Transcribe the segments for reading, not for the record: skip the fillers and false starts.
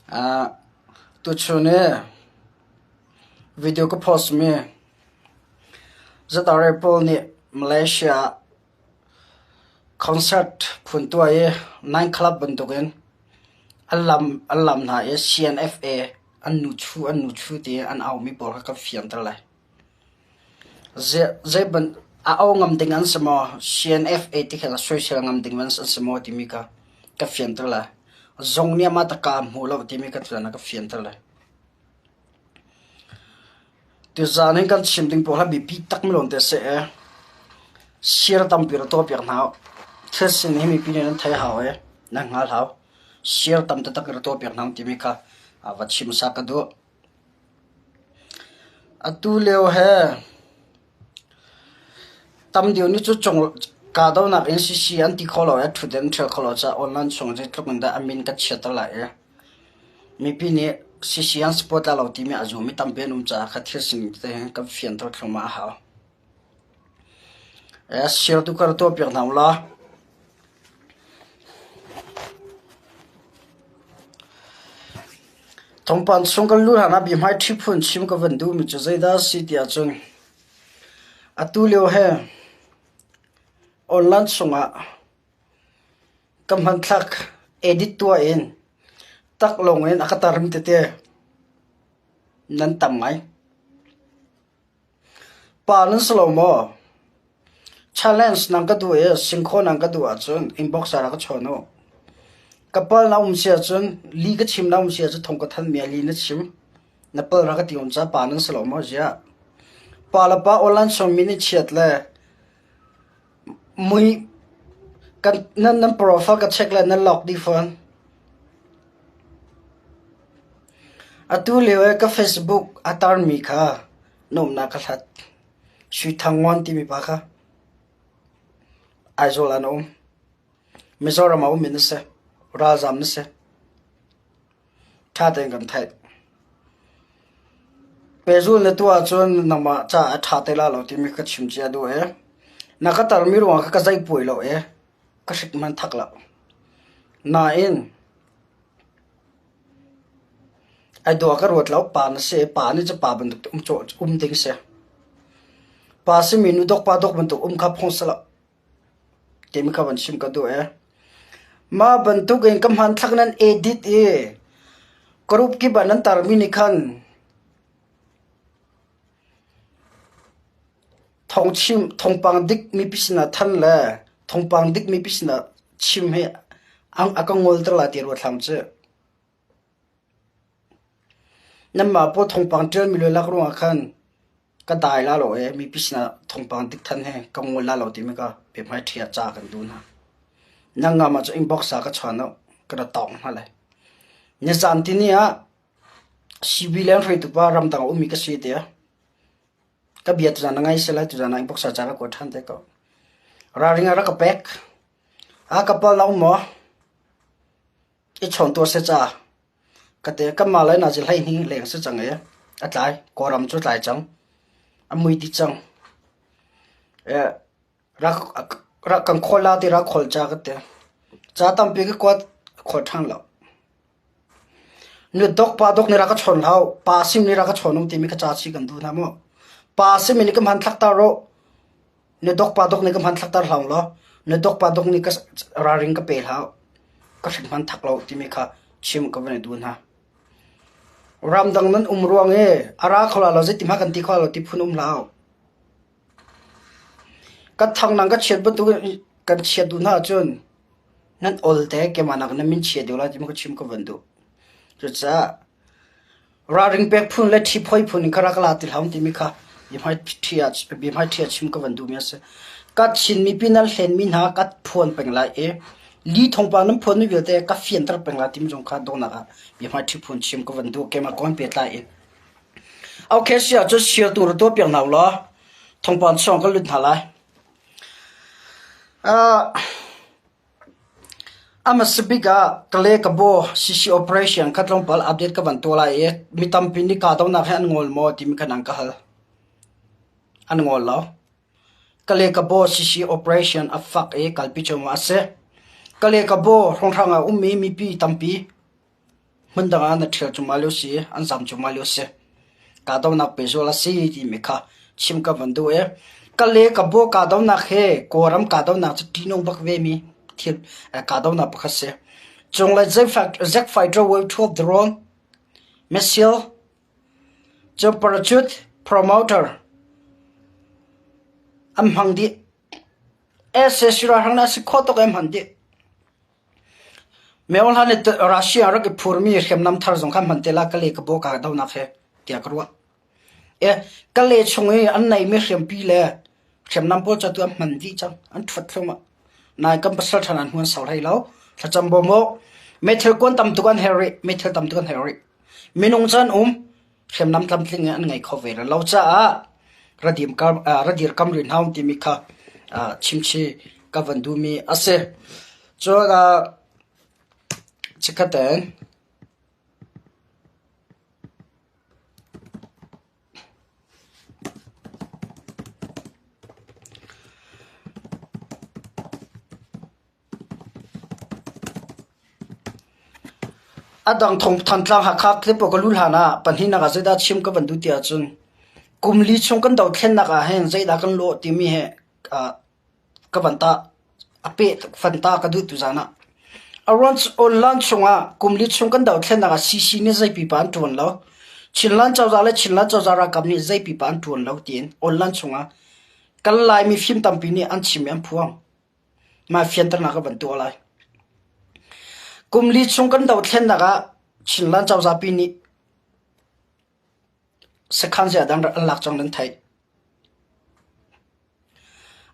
Tuchun i video ka post mi ZRA pawl nih Malaysia ah concert phun tuah i nine club bantukin an lam hna i CNFA an nu chu an nu chu ti an aumi pawl kha ka fianter lai. A au ngam ding an si maw? CNFA ti kha soisel ngam ding an si maw timi kha ka fianter lai. Zong nih amah taka a hmu lo timi ka tuan ah ka fianter lai. Tuzaan in kan chim ding pawl hi biapi tak mi lawngte a si i sir tampi ra tuahpiak hna u. Thil sining hi mipi nih nan thei hau i nan hngal hau. Sir tam taktak ra tuahpiak hna u timi kha va chim sa ka duh. Atu lio he tam deuh nih cu kahdohnak in CC an ti kho lo i ṭhut in an ṭhial kho lo caah online chung zeitluk in dah a min kan chiatter lai i mipi nih CC an support lai lo timi a zummi tampi an um caah kha thil sining tete hi kan fianter thluahmah a hau. Share tu kha ra tuahpiak hna u law. Thawngpang chung kan luh hlan ah bia hmaiṭhi phun chim ka van duhmi cu zeidah a si ti ahcun atu lio he online chungah ka hmanthlak edit tuah in taklawng in a ka tarmi tete nan tam ngai. Pa nan si lo maw? Challenge nan ka duh i singkhaw nan ka duh ahcun inbox ah rak ka chawn u. Ka pal na um si ahcun li ka chim na um si ahcun thong ka thanmi ah li na chim. Na pal rak ka ti um caah pa nan si lo maw? Ziah. Pa le pa online sawmmi nih chiat le mui kan nan nan profile ka check le nan lock dih fawn. Atu lio i ka Facebook a tarmi kha nuamhnak ka hlat. Sui Thang Ngawn timi pa kha Aizawl ah na um. Mizoram ah ummi na si. Ralzam na si. Ṭha tein kan theih. Pehzul na tuah ahcun nangmah caah a ṭha te la lo timi ka chim cia duh i na ka tarmi ruangah kha ka zeipuai lo i ka hrik hmanh thak lo. Nain Ai dawh ka ruat lo. Pa na si. Pa nih cun pa bantuk um um ding si. Pa simi nu dok pa dok bantuk um kha phung si lo. Timi kha van chim ka duh ee. Mah bantuk in ka hmanthlak nan edit i group kip ah nan tarmi nih khan thawngchim thawngpang dik mipi sinah than le thawngpang dik mipi sinah chim hi a ka ngolter lai ti ruat hlam cu. Nanmah pawl thawngpang ṭialmi le lak ruangah khan ka dai la lo ee mipi sinah thawngpang dik than hi ka ngol la lo timi ka biahmai ṭhi ah ca kan duh hna. Nang ngam ah cun inbox ah ka chawn uh ka ra tawng hna lai. Nizan tini ah CB leng hruaitu pa ramdang a ummi ka si tiah ka bia tuzan na ngai sela tuzan ah inbox ah ca ka kuat ṭhan te ko. Ralring ah rak ka pek. A ka pal na um maw? I chawn tuah seh ca. Ka te kanmah le nazi 12 leng si cang i a tlai. Kawlram cu tlai cang. A mui dih cang. Rak, rak kan khawl la ti rak khawl ca ka ti. Ca tampi ka kuat khawl ṭhan lo. Nu dok pa dok nih rak ka chawn hau. Pa sim nih rak ka chawn um timi ka ca chi kan duh hna mu. Pa sim nih ka hmanthlak tar rawh. Na dok pa dok nih ka hmanthlak tar hlah law na dok pa dok nih ka ralring ka pe hlah ka hrik hman thak lo timi kha chim ka van i duh hna. Ramdang nan um ruang i a ra kho la lo zeiti hmanh kan ti kho lo ti phun um hlah. Ka thang nang ka chiat bantuk in kan chiat duh hna ahcun nan ol te keimah nak nan min chia deuh lai ti ka chim ka van duh. Cucaah Ralring pek phun le ṭhiphoi phun in kha rak la ti hlah timi kha biahmaiṭhi ah chim ka van duhmi a si. Ka Chin mipi nan hlenmi hna ka phuan peng lai i li thawngpang nan phuanmi vialte ka fianter peng lai timi zong kha donghnak ah biahmaiṭhi phun chim ka van duh. Keimah kong pehtlai in. Okay, si ahcun sialtu ra tuah piak hna u law thawngpang chung kan lut hna lai. Uh, A hmasa bik ah Kale Kabaw CC operation kha tlawmpal update ka van tuah lai i mi tampi nih kahdohnak hi an ngol maw timi khan an ka hal. An ngol lo. Kale Kabaw CC operation a fak i kalpi cuahmah a si. Kale Kabaw hrawnghrang ah ummi mipi tampi. Hmundang ah na ṭhial cuahmah lio si, an zam cuahmah lio si. Kahdohnak pehzul a si timi kha chim ka van duh i Kale Kabaw kahdohnak hi Kawlram kahdohnak cu ṭihnung bak vemi thil kahdohnak pakhat si. Cunglei Zack Fighter Wave 12 drone, missile, cun parachute, promoter an hmang dih. Sac ralhrang nih a si khawh tuk an hman dih. Myohla nih Russia rak i phurmi hriamnam thar zong kha hman te la Kale Kabaw kahdohnak he tiah ka ruah. Kale chung i an neihmi hriampi le hriamnam pawl cu atu an hman dih cang. An ṭhuat thluahmah. Nain kan pasal ṭha hna hnu an sau hlei lo. Thlacam bawm u. Meithal kuan tam tuk an herh rih. Meithal tam tuk an herh rih. Minung cu an um. Hriamnam tlamtling in an ngei kho ve lo caah radir kam rih hna timi kha chimchih ka van duhmi a si. Cun chikkhat tein A dang Thantlang Hakha clip ka luh hlan ah pahnihnak ah zeidah chim ka van duh ti ahcun kum li chung kan dothlennak ah hin zeidah kan lawh timi hi ka van tah a peh van tah ka duh tuzaan ah. A ruang cu online chungah kum li chung kan dothlennak ah CC nih zei pipa an ṭuan lo. Chinland cozah le Chinland cozah ralkap nih zei pipa an ṭuan lo tiin online chungah kan Laimi fim tampi nih an chim i an phuang. Mah fianternak ka van tuah lai. Kum li chung kan dothlennak ah Chinland cozahpi nih sakhan zei dang an lak cang nan theih.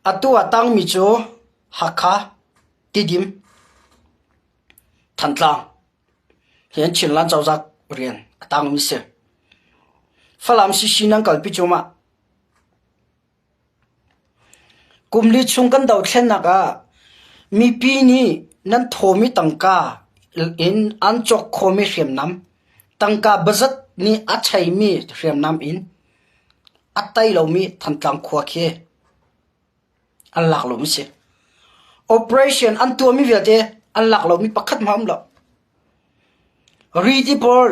Atu ah tangmi cu Hakha, Tidim, Thantlang hi an Chinland cozah rian a tangmi si. Falam CC nan kalpi cumah Kum li chung kan dothlennak ah mipi nih nan thawmi tangka in an cawk khawhmi hriamnam, tangka bazat nih a cheimi hriamnam in a tei lomi Thantlang khua khi an lak lomi si. Operation an tuahmi vialte an lak lomi pakhat hmanh a um lo. Ri ti pawl,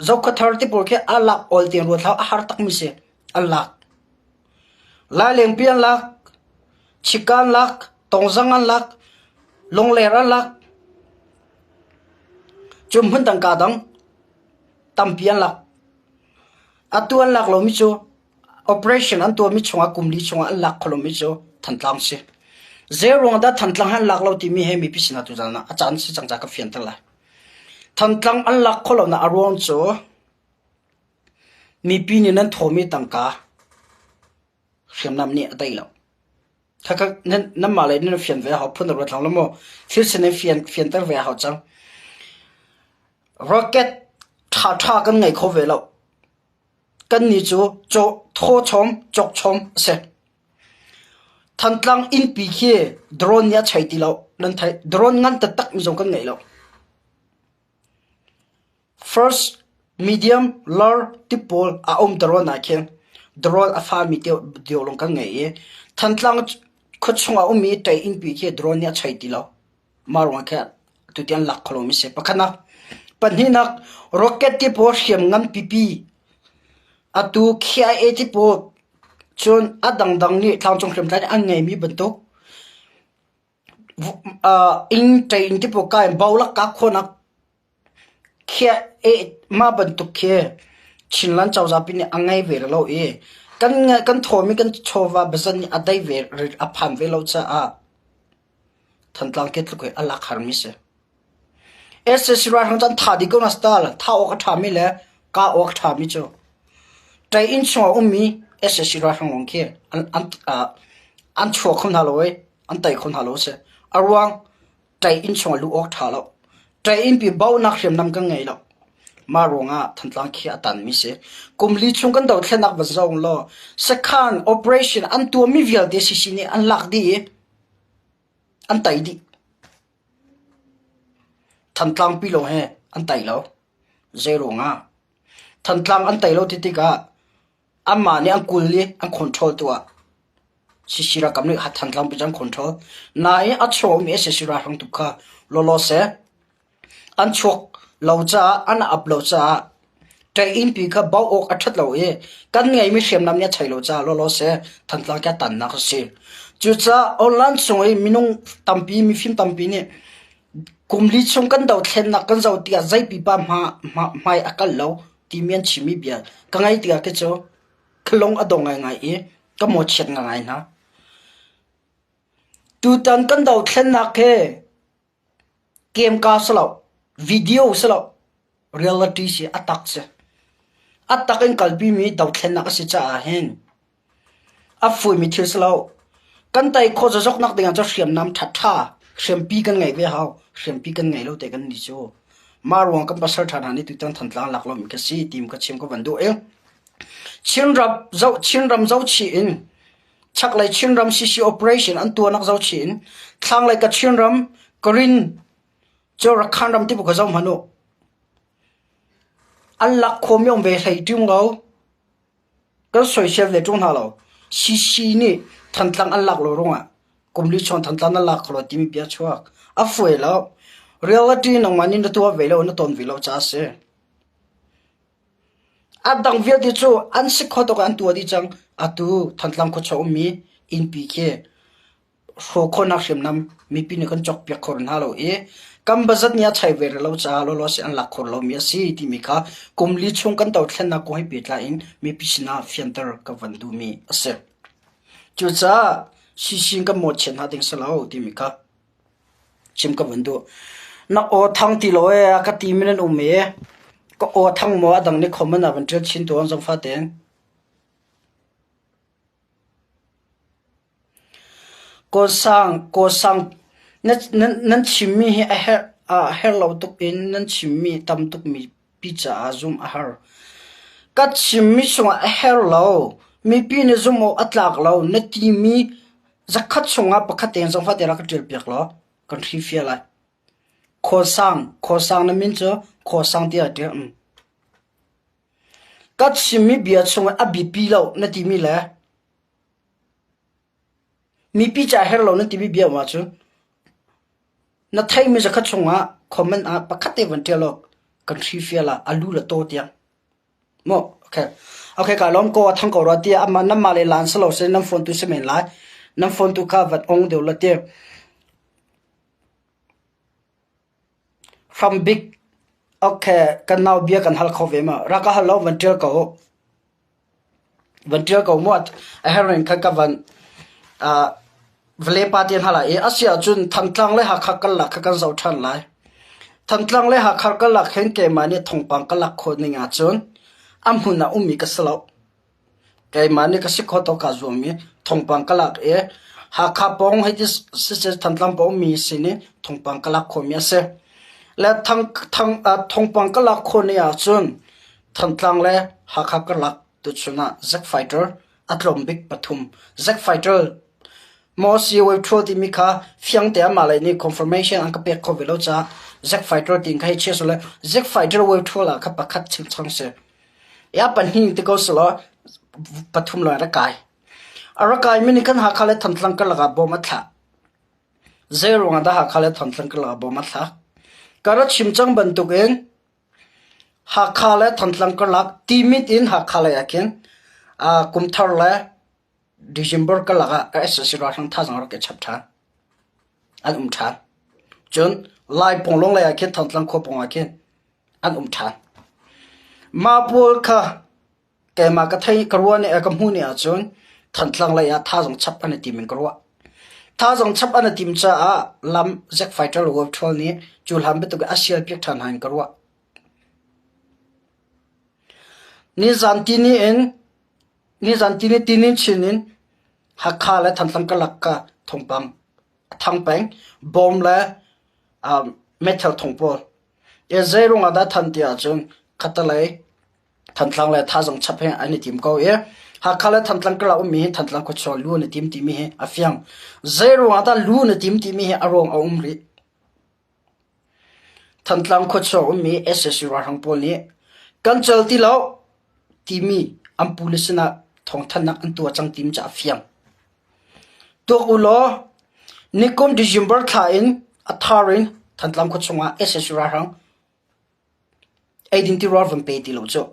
Zokhawthar ti pawl khi a lak awl tiang ruat hlah a har takmi si. An lak. Lailengpi an lak, Chika an lak, Tongzang an lak, Lungler an lak. Cu hmun dang ka dang tampi an lak. Atu an lak lomi cu Operation an tuahmi chungah kum li chungah an lak kho lomi cu Thantlang si. Zei ruang dah Thantlang an lak lo timi he mipi sinah tuzaan ah a caan si cang ca ka fianter lai. Thantlang an lak khawh lonak a ruang cu mipi nih nan thawmi tangka hriamnam nih a tei lo. Khakha nan nanmah lei nan fian ve a hau phun na ruat hlang lo maw? Thil sin in fian fianter ve a hau cang. Rocket ṭhaṭha kan ngei kho ve lo. Kannih cu thawchawm cawkchawm a si. Thantlang innpi khi drone nih a chei ti lo. Nan theih. Drone ngan taktak mi zong kan ngei lo. First, medium, low ti pawl a um drone ah khin drone a fami deuh lawng kan ngei i Thantlang khuachung ah ummi ṭei innpi khi drone nih a chei ti lo. Mah ruangah khin tutiang lak kho lomi si. Pakhatnak. Pahnihnak, rocket ti pawl hriamngan pipi atu KIA ti pawl cun a dangdang nih tlangcung hriamtlai nih an ngeimi bantuk inn ṭei ti pawl ka in bo lak ka khawhnak Mah bantuk khi Chinland cozah pi nih a ngei ve lo i kan kan thawmi kan chawva bazan nih a dei ve a phan ve lo caah Thantlang ke tluk hi a lak harmi si. SAC ralhrang cu an tha dih ko na style tha awk a ṭhami le kah awk a ṭhami cu ṭei inn chung ah ummi SAC ralhrang lawng khi an an an chuak kho hna lo i an tei kho hna lo a si. A ruang Ṭei inn chungah luh awk ṭha lo. Ṭei innpi bauhnak hriamnam kan ngei lo. Mah ruangah Thantlang khi a tanmi si. Kum li chung kan dothlennak va zoh law sakhan operation an tuahmi vialte CC nih an lak dih i an tei dih. Thantlang pi lawng he an tei lo. Zei ruangah? Thantlang an tei lo ti tikah Anmah nih an kul i an control tuah. CC ralkap nih Thantlang pi cu an control. Nain a chuakmi SAC ralhrang tu kha lawlaw seh. An chuak. lo caah an ap lo caah ṭei-innpi kha bauh awk a ṭhat lo i kan ngeihmi hriamnam nih a chei lo caah lawlaw seh Thantlang ke tannak a si. Cucaah online chung i minung tampi mifim tampi nih kum li chung kan dothlennak kan zoh tikah zei pipa hmai a kal lo timi an chimmi bia ka ngaih tikah khi cu ka lung a dong ngaingai i ka mawhchiat ngaingai hna. Tutan kan dothlennak hi Kemka si lo, video si lo, reality si a tak si. A tak in kalpimi dothlennak a si caah hin a fuimi thil si lo. Kan tei khawh zokzoknak ding ah cun hriamnam ṭhaṭha, hriampi kan ngeih ve hau. Hriampi kan ngei lo te kan nih cu. Mah ruang kan pasal ṭha hna nih tutan Thantlang lak lomi ka si ti ka chim ka van duh i Chinram zoh Chinram zohchih in Chaklei Chinram CC operation an tuahnak zohchih in thlanglei Kachin ram Karen cu Rakhine ram ti bu kha zoh hmanh u. An lak khawmi um ve hlei ṭung lo. Kan soisel ve ṭung hna lo. CC nih Thantlang an lak lo ruangah kum li chung Thantlang nan lak kho lo timi bia chuak. A fawi lo. Reality nangmah nih na tuah ve lo, na ton ve lo caah a si. A dang vialte cu an si kho tuk ah an tuah dih cang. Atu Thantlang khuachung ummi innpi khi hrawh khawhnak hriamnam mipi nih kan cawkpiak kho hna lo i kan budget nih a chai ve rih lo caah lawlaw si an lak kho lomi a si timi kha kum li chung kan dothlennak kong he pehtlai in mipi sinah fianter ka van duhmi a si. Cucaah sising kan mawhchiat hna ding si lo timi kha Chim ka van duh. Na aw thang ti lo ee a ka ti mi nan um i ka aw thang maw a dang nih comment ah van ṭial chin tuah zangfah tein. Kawsang, kawsang na, nan, nan chimmi hi a herh, a herh lo tuk in nan chimmi tam tukmi pi caah zumh a har. Ka chimmi chungah a herh lo, mipi nih zumh awk a tlak lo na timi zakhat chungah pakhat tein zongfah te rak ka ṭial piak law kan hrihfiah lai. Khuasang, khuasang na min cu khuasang tiah ṭial. Um. Ka chimmi bia chungah a biapi lo na timi le mipi ca herh lo na timi bia um ahcun na theihmi zakhat chungah comment ah pakhat te van ṭial awk kan hrihfiah la a lu le taw tiang. Maw okay okay ka lawm ko a thang ko rua tiah amah nanmah le laan si lo sin nan phone tu si men lai nan phone tu kha van ong deuh la ti Hram bik okay kan nau bia kan hal kho ve ma rak ka hal lo van ṭial ko Van ṭial ko mu a herh in khan ka van uh, vale pa te hna lai i a si ahcun Thantlang le Hakha karlak kha kan zoh ṭhan lai. Thantlang le Hakha karlak hin keimah nih thawngpang ka lak khawh ning ahcun a hmun ah ummi ka si lo. Keimah nih ka si khawh tawk kaa zuam i thawngpang ka lak i Hakha pawng hei ti siseh Thantlang pawng ummi sin i thawngpang ka lak khawhmi a si. Le thang, thang, uh, thawngpang ka lak khawh ni ahcun Thantlang le Hakha karlak tuchun ah Zack Fighter a tlawm bik pathum. Zack Fighter maw COA Thua timi kha fiang te amah lei nih confirmation an ka pek kho ve lo caah Zack Fighter tiin kha hei chia sule Zack Fighter Wave Thua la kha pakhat changchang si. Ya pahnih ti ko selaw pathum lawng a rak kai. A rak kai mi nih khan Hakha le Thantlang karlak ah bom a thlah. Zei ruangah dah Hakha le Thantlang karlak ah bom a thlak? Ka rak chim cang bantukin Hakha le Thantlang karlak Timit in Hakha lei ah khin kumthar le December karlak ah sac ralhrang thazaang rak i chap ṭhan. An um ṭhan. Cun Lai Pawnglawng lei ah khin Thantlang khua pawng ah khin an um ṭhan. Mah pawl kha keimah ka thei ka ruah nih ka hmuh nih ahcun Thantlang lei ah thazaang chap an i tim in ka ruah. Thazaang chap an i tim caah lam Zack Fighter le Wolf Troll nih cu hlan bantuk in a sial piak ṭhan hna in ka ruah. Nizan tini in nizan tini tinin chin in Hakha le Thantlang karlak ka thawngpang a thang peng. Bom le um, metal thong pawl. Zei ruangah dah than ti ahcun khatalei Thantlang le Thazang chap he an i tim ko i Hakha le Thantlang karlak ummi hi Thantlang khuachuak lu an i tim timi hi a fiang. Zei ruangah dah lu na tim timi hi a ruang a um rih. Thantlang khuachuak ummi sac ralhrang pawl nih kan cal ti lo timi an pule sinah thawngthanhnak an tuah cang timi cu a fiang. Tuak u law nikum December thla in a thar in Thantlang khuachung ah sac ralhrang. Eidin tirawl van pe ti lo cu.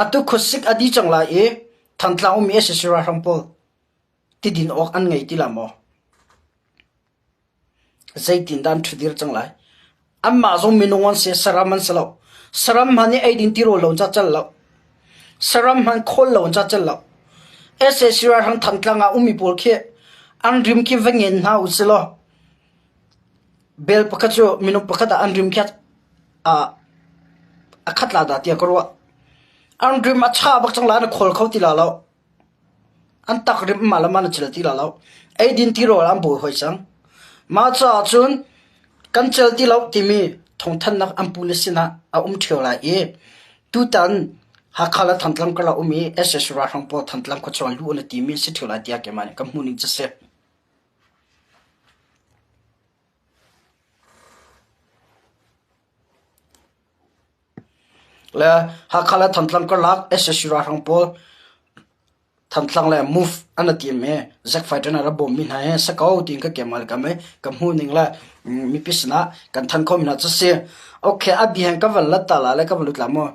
Atu khuasik a dih cang lai i Thantlang ummi sac ralhrang pawl tidin awk an ngei ti la maw? Zeitindah an ṭhudir cang lai? Anmah zong minung an si, saram an si lo. Saram hmanh nih eidin tirawl lo an ca cal lo. Saram hmanh khawl lo an ca cal lo. Sac ralhrang Thantlang ah ummi pawl khi an rim khi va ngen hna u si law bel pakhat cu minung pakhat ah an rim khi a khat la dah tiah ka ruah. An rim a cha bak cang lai, an i khawl kho ti la lo. An tak rim mah le mah na cel ti la lo. Eidin tirawl an bawi hoi cang. Mah caah cun kan cel ti lo timi thawngthanhnak an pule sinah a um ṭheo lai i tutan Hakha le Thantlang karlak um i sac ralhrang pawl Thantlang khuachung ah luh an i timi a si ṭheo lai tiah keimah nih ka hmuhning cu a si. Le Hakha le Thantlang karlak sac ralhrang pawl Thantlang le move an i tim i Zack Fighter nih a rak bawmmi hna hi si ko tiin ka kemal kam i ka hmuh ning le mipi sinah kan thanh khomi hna cu si. Okay, a bia hin ka van lat ta la le ka van lut la maw?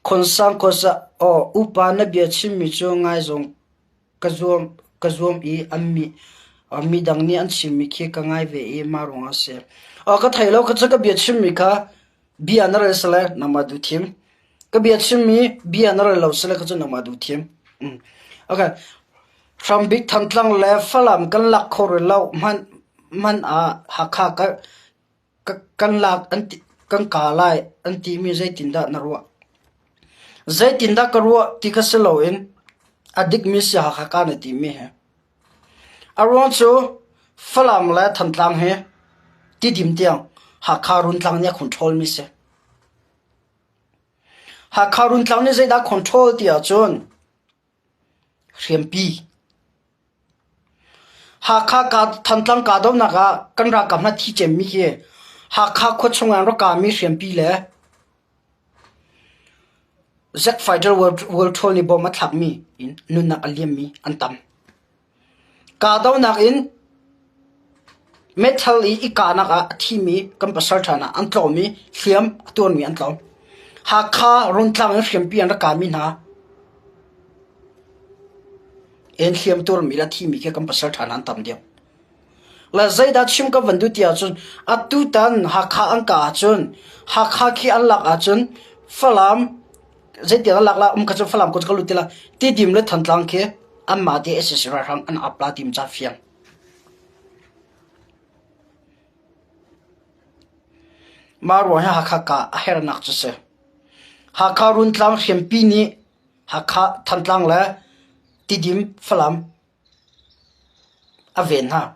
Khonsang khuasa aw upa na bia chimmi cu ngai zong ka zuam i midang nih an chimmi khi ka ngai ve i mah ruangah a si. Aw ka thei lo ka cu ka bia chimmi kha bia na rel sile nangmah duh thim. Ka bia chimmi bia na rel lo sile ka cu nangmah duh thim. Okay. Hrambik Thantlang le Falam kan lak kho rih lo hmanh ah Hakha ka Kan lak kan kaa lai an timi zeitindah na ruah? Zeitindah ka ruah ti kha si loin a dikmi si Hakha ka na timi hi. A ruang cu Falam le Thantlang hi Tidim tiang Hakha Runtlang nih a control mi si. Hakha Runtlang nih zeidah control ti ahcun Hriampi Hakha Thantlang kahdohnak ah kan ralkap hna thi cemmi khi Hakha khuachung ah an rak kahmi hriampi le Jet fighter World Tour nih bomb a thlakmi in nunnak a liammi an tam. Kahdohnak in Meithal i i kahnak ah a thimi kan pasalṭha hna an tlawm i hliam a tuarmi an tlawm. Hakha Runtlang in hriampi an rak kahmi hna in hliam tuarmi le a thimi khi kan pasalṭha hna an tam deuh. Le zeidah chim ka van duh ti ahcun atutan Hakha an kah ahcun Hakha khi an lak ahcun Falam zeitiang an lak la um kha cu Falam ko cu ka lut ti la Tidim le Thantlang khi anmah te sac ralhrang an ap la tim ca fiang. Mah ruang hi Hakha kah a hernak cu si. Hakha Runtlang hriampi nih Hakha Thantlang le Tidim Falam a ven hna.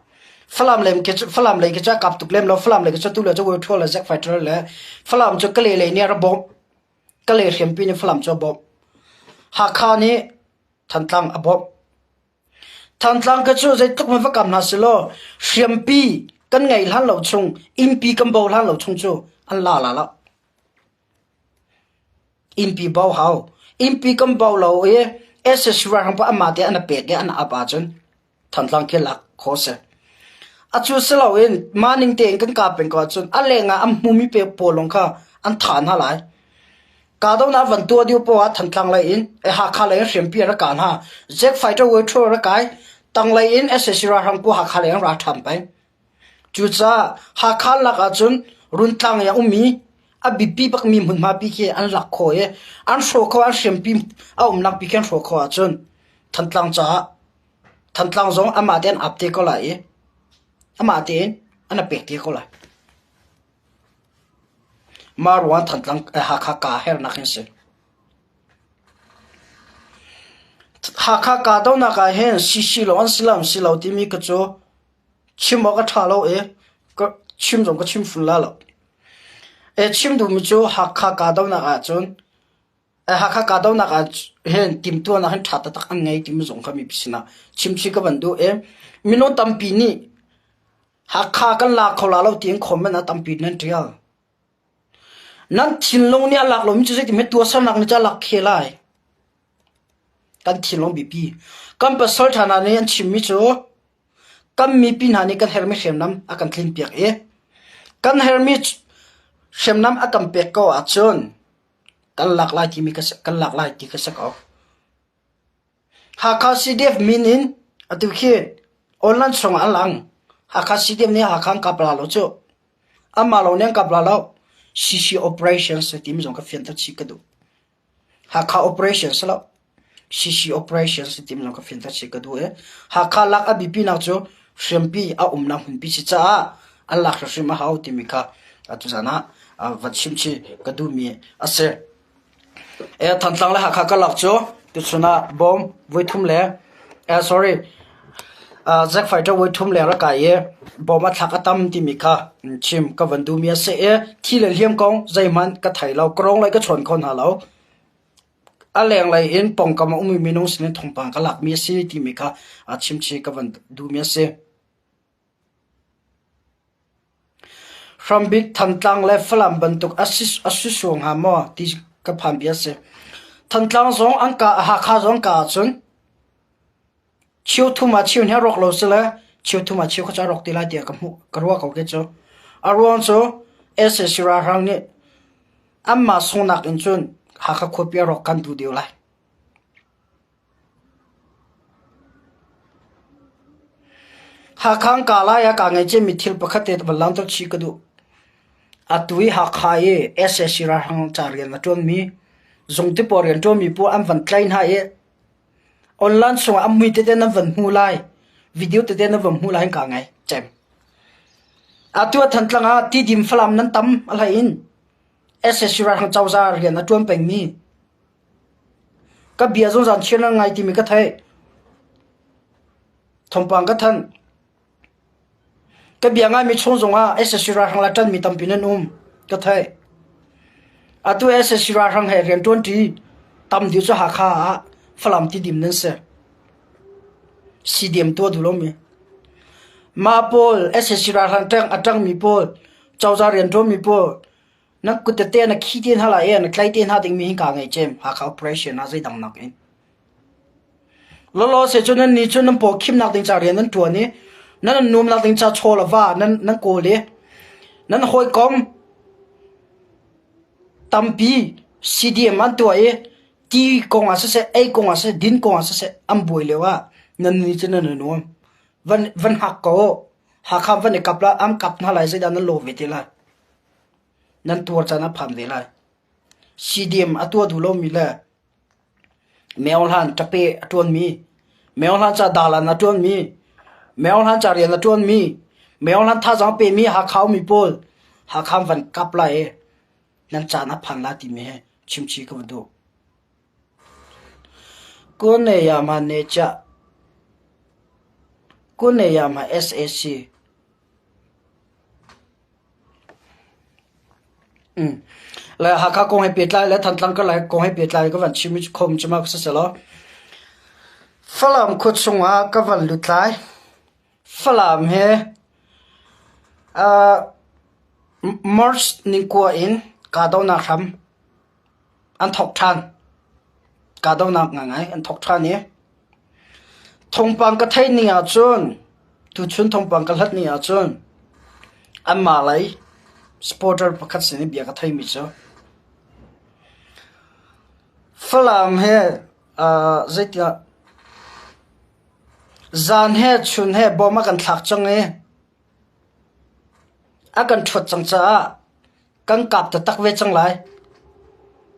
Falam lei khi cu Falam lei khi cu a kap tuk lem lo. Falam lei khi cu tu le cu Withdraw le Zack Fighter le Falam cu Kalay lei nih a rak bawmh. Kalay hriampi nih Falam cu a bawmh. Hakha nih Thantlang a bawmh. Thantlang ka cu zeitluk hmanh va kam hna selaw hriampi kan ngeih hlan lo chung, innpi kan bo hlan lo chung cu an la la lo. Innpi bo hau. Innpi kan bo lo i sac ralhrang pa anmah te an i pek i an ap ahcun Thantlang khi lak khawh a si. Acu si loin mah ning tein kan kah peng ko ahcun a lengah an hmumi pe pawl lawng kha an thah hna lai. Kahdohnak van tuah dih poah ah Thantlang lei in Hakha lei in hriampi an rak kah hna. Jet fighter Withrow rak kai. Tanglei in sac ralhrang pu Hakha lei in ra ṭham peng. Cucaah Hakha lak ahcun Runtlang i a ummi a biapi bakmi hmunhma pi khi an lak khawh i an hrawh khawh an hriampi a umnak pi khi an hrawh khawh ahcun Thantlang caah Thantlang zong amah tein ap te ko lai i amah tein an a pek te ko lai. Mah ruangah Thantlang Hakha kaa hernak hi a si. Hakha kahdohnak ah hin CC lawng an si lo si lo timi ka cu chim awk a ṭha lo i ka chim zong ka chim fun la lo. E chim duhmi cu Hakha kahdohnak ahcun Hakha kahdohnak ah hin timhtuahnak hin ṭha taktak an ngei timi zong kha mipi sinah chimchih ka van duh i minung tampi nih Hakha kan la kho la lo tiin comment ah tampi nan ṭial. Nan thinlung nih a lak lomi cu zeitin hme tuahsernak nih cun a lak khe lai. Kan thinlung biapi. Kan pasal ṭha hna nih an chimmi cu. Kan mipi hna nih kan herhmi hriamnam a kan tlinpiak i kan herhmi hriamnam a kan pek ko ahcun kan lak lai timi kan lak lai ti ka si ko. Hakha CDF min in atu khi online chungah a lang. Hakha CDF nih Hakha an kap la lo cu. Amah lo nih an kap la lo. CC operations timi zong ka fianter chih ka duh. Hakha operation si lo. CC operation si timi zong ka fianter chih ka duh i Hakha lak a biapinak cu hriampi a umnak hmunpi si caah an lak hrimhrim a hau timi kha tuzan ah van chim chih ka duhmi a si. Thantlang le Hakha karlak cu tuchun ah bom voithum le sorry Zack fighter voithum leng rak kai i bom a thlak a tam timi kha chim ka van duhmi a si i thi le hliam kong zeihmanh ka thei lo. Ka rong lei ka chawn kho hna lo. A lenglei in pawngkam a ummi minung sinin thawngpang ka lakmi a si timi kha chimchih ka van duhmi a si. Hrambik Thantlang le Falam bantuk a si sual hnga maw ti ka phan bia a si. Thantlang zong an kah, Hakha zong an kah ahcun cheu thum ah cheu hnih a rawk lo sile cheu thum ah cheu kha cu a rawk ti lai tiah ka hmuh, ka ruah ko kei cu. A ruang cu sac ralhrang nih anmah sunghnak in cun Hakha khuapi a rawk kan duh deuh lai. Hakha an kah lai ah kaa ngaihciami thil pakhat te van langhter chih ka duh. Atu i Hakha i sac ralhrang ca rian a ṭuanmi zungte pawl rian ṭuanmi pawl an van tlaih hna i online chungah an mui tete nan van hmu lai, video tete nan van hmu lai hin kaa ngai cem. Atu ah Thantlang ah Tidim Falam nan tam a hlei in sac ralhrang cozah rian a ṭuan pengmi Ka bia zungzal chiar nan ngai timi ka theih. Thawngpang ka thanh. Ka bia ngaimi chung zongah sac ralhrang le ṭanmi tampi nan um. Ka theih. Atu sac ralhrang he rian ṭuanṭi tam deuh cu Hakha ah Falam Tidim nan si. CDM tuah duh lomi. Mah pawl sac ralhrang ṭang a ṭangmi pawl, cozah rian ṭuanmi pawl Na kut tete na khi te hna lai i na tlai te hna dingmi hi kaa ngaihcem Hakha operation ah zeidang nakin. Lawlaw se cu nan nih cu nan paw khimnak ding ca rian nan ṭuan i nan numnak ding ca chaw le va nan nan kawl i nan hawikom tampi CDM an tuah i ti kong ah siseh ei kong ah siseh din kong ah siseh an buai lio ah nan nih cu nan i nuam. Van van hngak ko Hakha van i kap la an kap hna lai zeidah nan lawh ve te lai. Nan tuar caan a phan ve lai. CDM a tuah duh lomi le meo-hlan ṭape a ṭuanmi, meo-hlan ca dalan a ṭuanmi, meo-hlan ca rian a ṭuanmi, meo-hlan thazaang pemi Hakha ummi pawl Hakha van kap lai i nan caan a phan lai timi hi chimchih ka va duh. Kuneyama Necha Kuneyama sac Le Hakha kong he pehtlai le Thantlang karlak kong he pehtlai ka van chim i khom cu ma si law Falam khua chungah ka van lut lai. Falam he uh, March ningkua in kahdohnak hram an thawk ṭhan. Kahdohnak ngaingai an thawk ṭhan i thawngpang ka theih ning ahcun tuchun thawngpang ka hlat ning ahcun anmah lei supporter pakhat sin i bia ka theimi cu Falam he uh, zeitiah zan he chun he bom a kan thlak cang i a kan ṭhuat cang caah Kan kap taktak ve cang lai.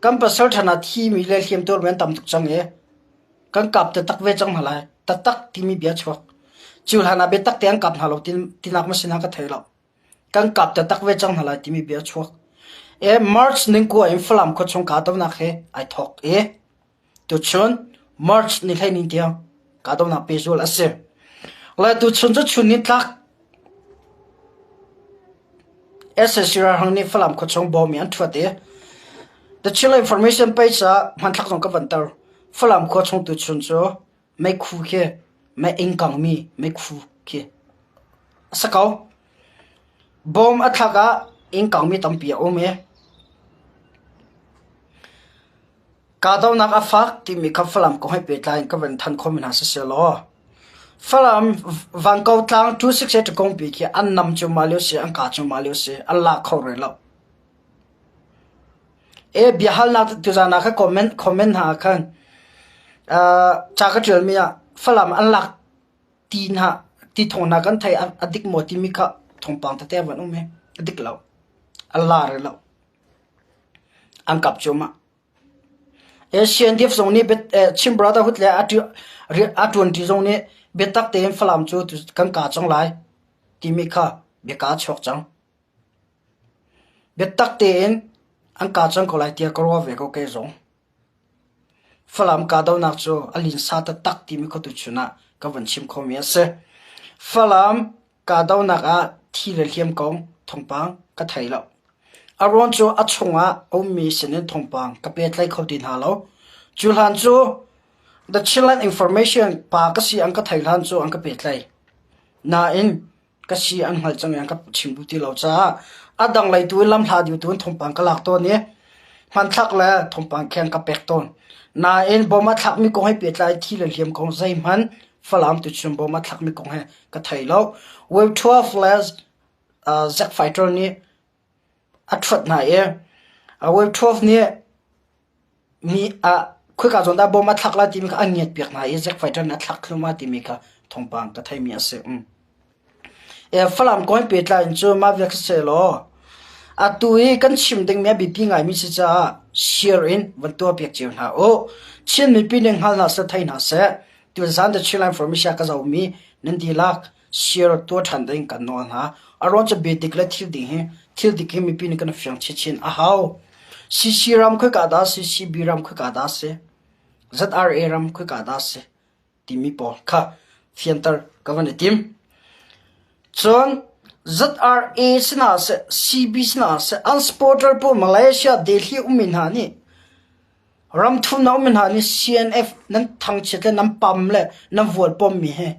Kan pasal ṭhan ah thimi le hliamtuarmi an tam tuk cang i kan kap taktak ve cang hna lai. Taktak timi bia chuak. Cu hlan ah biatak te an kap hna lo tinak ma sin ah ka thei lo. Kan kap taktak ve cang hna lai timi bia chuak. E March ningkua in Falam khuachung kahdohnak hi ai thawk i Tuchun March ni 12 tiang kahdohnak pehzulh a si. Le tuchun cu chun nitlak sac ralhrang nih Falam khuachung bawm i an ṭhuat i The Chinland Information page ah hmanthlak zong ka van tar. Falam khuachung tuchun cu meikhu khi mei-inn kangmi meikhu khi a si ko. Bawm a thlak ah inn kangmi tampi a um i Kahdohnak a fak timi kha Falam kong he pehtlai in ka van thanh khomi hna siseh law. Falam Vangko tlang 268 kongpi khi an nam cuahmah lio si, an kah cuahmah lio si, an lak kho rih lo. E biahalnak tuzaan ah khan comment comment hna ah khan ca ka ṭialmi ah Falam an lak ti hna ti thawng hna kan thei a dik maw timi kha thawngpang tete a van um i a dik lo. An la rih lo. An kap cuahmah. CNDF zong nih Chin Brotherhood le a ṭuanṭi zong nih biatak tein Falam cu kan kah cang lai timi kha biaka a chuak cang. Biatak tein an kah cang ko lai tiah ka ruah ve ko kei zong. Falam kahdohnak cu a linsa taktak timi kha tuchun ah ka van chim khomi a si. Falam Kahdohnak ah thi le hliam kong thawngpang ka thei lo. A ruang cu a chungah a ummi sinin thawngpang ka pehtlaih kho ti hna lo. Cu hlan cu The Chinland Information pa ka si an ka theih hlan cu an ka pehtlaih. Nain ka si an hngalh cang i an ka chim duh ti lo caah a dang lei tu in lamhla deuh tu in thawngpang ka lak tawn i hmanthlak le thawngpang khi an ka pek tawn. Nain bom a thlakmi kong he pehtlai thi le hliam kong zeihmanh Falam tuchun bom a thlakmi kong he ka thei lo. Wave 12 le Zack Fighter nih a ṭhuat hna i Wave 12 nih mi khoika zawn dah bom a thlak lai timi kha an ngiat piak hna i Zack Fighter nih a thlak thluahmah timi kha thawngpang ka theimi a si. Falam kong he pehtlai in cu mah vial kha si law atu i kan chim dingmi a biapi ngaimi si caah share in van tuahpiak cio hna u. Chin mipi nih hngal hna seh, thei hna seh. Tuzan The Chinland Information ka zohmi nan dihlak share tuah ṭhan ding kan nawl hna. A ruang cu biadik le thil ding hi thil dik hi mipi nih kan fiang chinchin a hau. CC ram khoika dah si, CB ram khoika dah si, ZRA ram khoika dah si timi pawl kha fianter ka van i tim. Cun ZRA sinah seh, CB sinah seh, an supporter pawl Malaysia, Delhi ummi hna nih Ramthum na um hna nih CNF nan thangchiat le nan pam le nan vualpawmmi hi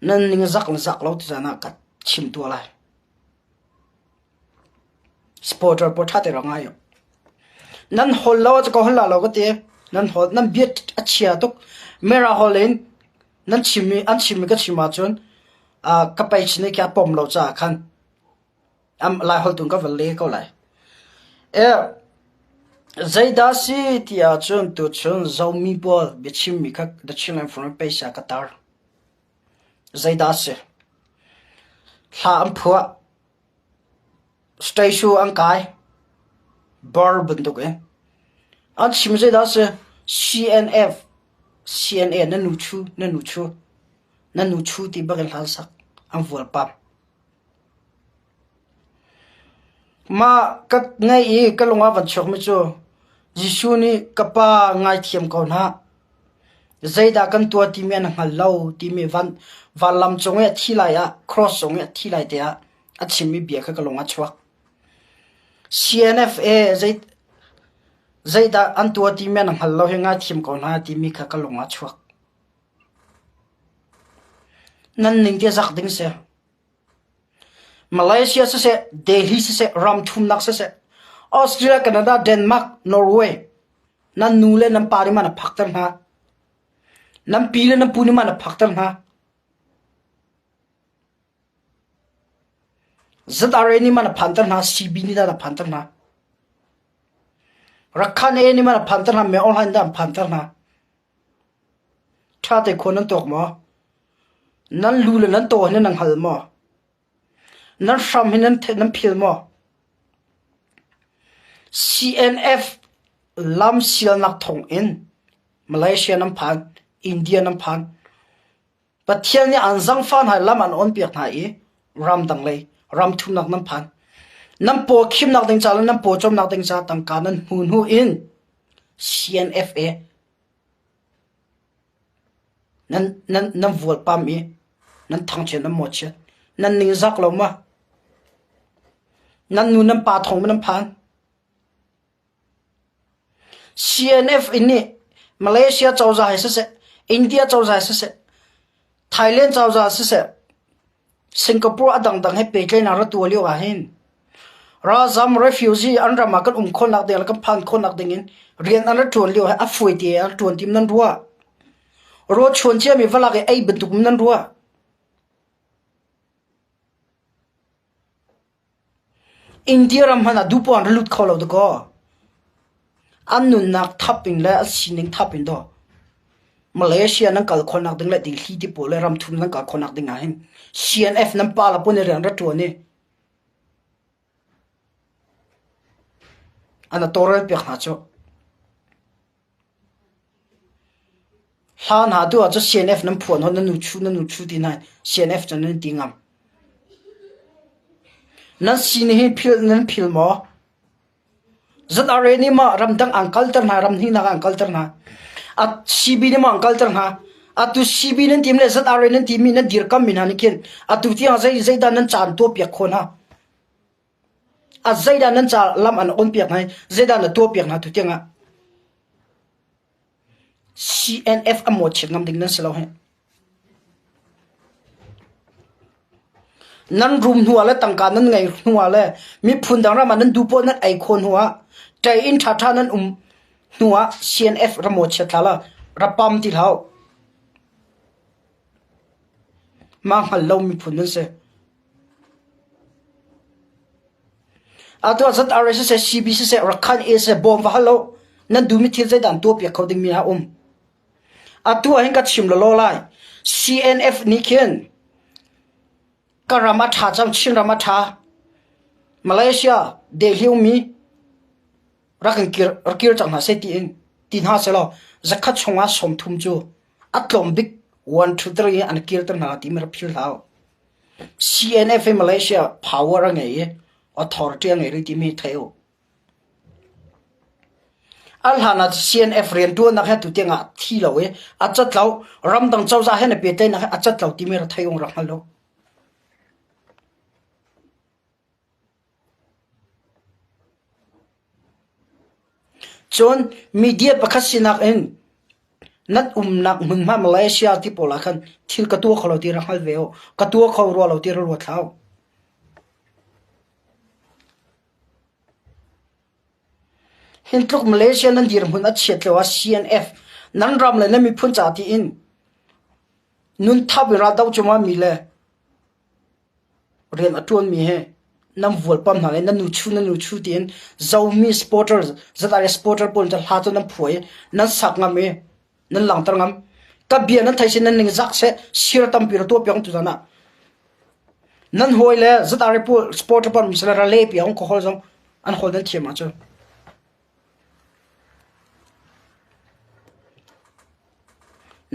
nan ningzak le zak lo ti zan ah ka chim tuah lai. Supporter pawl ṭha te rak ngai u. Nan hol lo ah ka hol la lo ka ti. Nan hol nan bia a chia tuk. Mera hol in nan chimmi an chimmi ka chim ahcun ka page nih khi a pom lo caah khan Laiholh tu ka van le ko lai. Zeidah si ti ahcun tuchun Zomi pawl biachimmi kha The Chinland Foreign Page ah ka tar. Zeidah si? Hla an phuah. Statue an kai. Bar bantuk in. An chim zeidah si? CNF, CNA na nu chu, na nu chu, na nu chu ti bak in hla an sak. An vualpam. Mah ka ngaih i ka lung ah van chuakmi cu Jesuh nih ka Pa ngaithiam ko hna. Zeidah kan tuah timi an hngal lo timi van vanlam cung i a thi lai ah cross cung i a thi lai te ah a chimmi bia kha ka lung ah chuak. CNFA zei zeidah an tuah timi an hngal lo hi ngaithiam ko hna timi kha ka lung ah chuak. Nan ning ti zak ding si. Malaysia siseh, Delhi siseh, ram thumnak siseh, Austria, Canada, Denmark, Norway, nan nu le nan pa nih man a phakter hna. Nan pi le nan pu nih man a phakter hna. ZRA nih man a phanter hna, CB nih dah a phanter hna. Rakhan A nih man a phanter hna, Meo Hlaing dah an phanter hna. Ṭha te khua nan tuak maw? Nan lu le nan taw hi nan hngal maw? Nan hram hi nan nan phil maw? CNF lam sialnak thawng in Malaysia nan phan, India nan phan. Pathian nih an zangfah hna i lam an awnpiak hna i ramdang lei ram thumnak nan phan. Nan paw khimnak ding ca le nan paw cawmnak ding ca tangka nan hmu hnu in CNFA nan nan nan vualpam i nan thangchiat nan mawchiat nan ningzak lo ma? Nan nu nan pa thawng ma nan phan? CNF in nih Malaysia cozah he siseh, India cozah he siseh, Thailand cozah siseh, Singapore a dangdang he pehtlaihnak ra tuah lio ahhin ralzam refugee an ram ah kan um khawhnak ding le kan phan khawhnak ding in rian an ra ṭuan lio he a fuai te an ṭuan tim nan ruah. Rawl chuan ciami va lak i ei bantuk nan ruah. India ram hmanh ah duhpoah an ra lut kho lo dakaw. An nunnak thap in le an sining thap in daw. Malaysia nan kal khawhnak ding le Delhi ti pawl le ramthum nan kal khawhnak ding ah hin CNF nan pa la pun i rian ra ṭuan i an a tawlrel piak hna cu. Hla hna tu ah cu CNF nan phuan hon nan nu chu nan nu chu ti hna CNF cu nan ti ngam. Nan sin hi phil nan phil maw? ZRA nih mah ramdang an kalter hna ram hnihnak an kalter hna. A CB nih mah an kalter hna. Atu CB nan tim le ZRA nan timi nan dirkam mi hna nih khin atu tiang zei zeidah nan caan tuah piak kho hna. A zeidah nan ca lam an on piak hna i zeidah na tuah piak hna tu tiangah CNF a mawchiat ngam ding nan si lo hih. Nan rum hnu ah le tangka nan ngei hnu ah le miphun dang ram ah nan duh poah nan ei khawh hnu ah ṭei in ṭhaṭha nan um hnu ah CNF ra mawchiat hlah la ra pam ti hlah u. Mah hngal lo miphun nan si. Atu ah ZRA siseh, CB siseh, Rakhine A siseh, bawm va hal lo. Nan duhmi thil zeidah an tuahpiak kho dingmi a um. Atu ah hin ka chim lawlaw lai. CNF nih khin ka ram a ṭha cang, Chin ram a ṭha. Malaysia, Delhi ummi rak in kir, rak kir cang hna seh tiin ti hna selaw zakhat chungah 30 cu a tlawm bik 1, 2, 3 an kirter hna timi rak phil hlah u. CNF hi Malaysia power a ngei i authority a ngei rih timi hi thei u. A hlan ah CNF rianṭuannak he tutiang ah thi lo i a cat lo, ramdang cozah he na pehtlaihnak he a cat lo timi rak thei ung rak hngal lo. Cun media pakhat sinak in nan umnak hmunhma Malaysia ti pawl ah khan thil ka tuah kho lo ti rak hngal ve u. Ka tuah kho rua lo ti rak ruat hlah u. Hin tluk Malaysia nan dirhmun a chiat lio ah CNF nan ram le nan miphun ca tiin nun thap in raldoh cuahmah mi le Rian a ṭuanmi he nan vualpam hna le nan nu chu nan nu chu tiin Zomi supporter ZRA supporter pawl cu hla cu nan phuah i nan sak ngam i nan langhter ngam. Ka bia nan thei si nan ningzak seh sir tampi ra tuah piak tuzan ah. Nan hawi le ZRA pawl supporter pawl um sila ra le piak ka hol zong an hol nan thiam ahcun.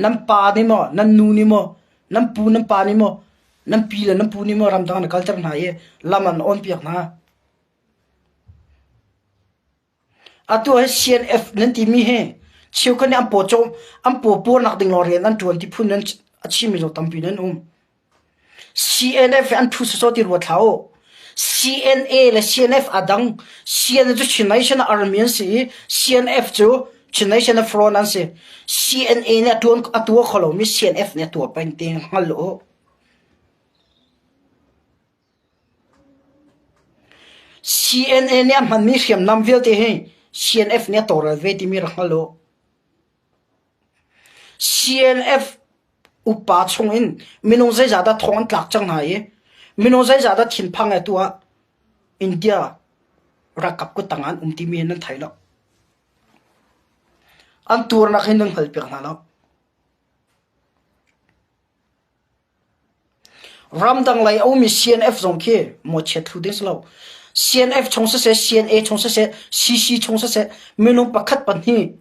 Nan pa nih maw, nan nu nih maw, nan pu nan pa nih maw, nan pi le nan pu nih maw ramdang an kalter hna i lam an awnpiak hna. Atu hi CNF nan timi hi cheukhat nih an paw cawm an paw puarnak ding lawng rian an ṭuan ti phun nan a chimmi zong tampi nan um. CNF an ṭhu sawsawh ti ruat hlah u. CNA le CNF aa dang. CNA cu Chin Nation Army an si i CNF cu Chin Nation Front an si. CNA nih a ṭuan a tuah kho lomi CNF nih a tuah peng ti hngal u. CNA nih a hmanmi hriamnam vialte hi CNF nih a tawlrel ve timi rak hngal u. CNF upa chungin minung zeizah dah thong an tlak cang hna i minung zeizah dah thinphang he tu ah India ralkap kuttang ah an um timi nan thei lo. An tuarnak hi nan hngalpiak hna lo. Ramdang lei a ummi CNF zong khi mawchiat thlu ding si lo. CNF chung siseh, CNA chung siseh, CC chung siseh, minung pakhat pahnih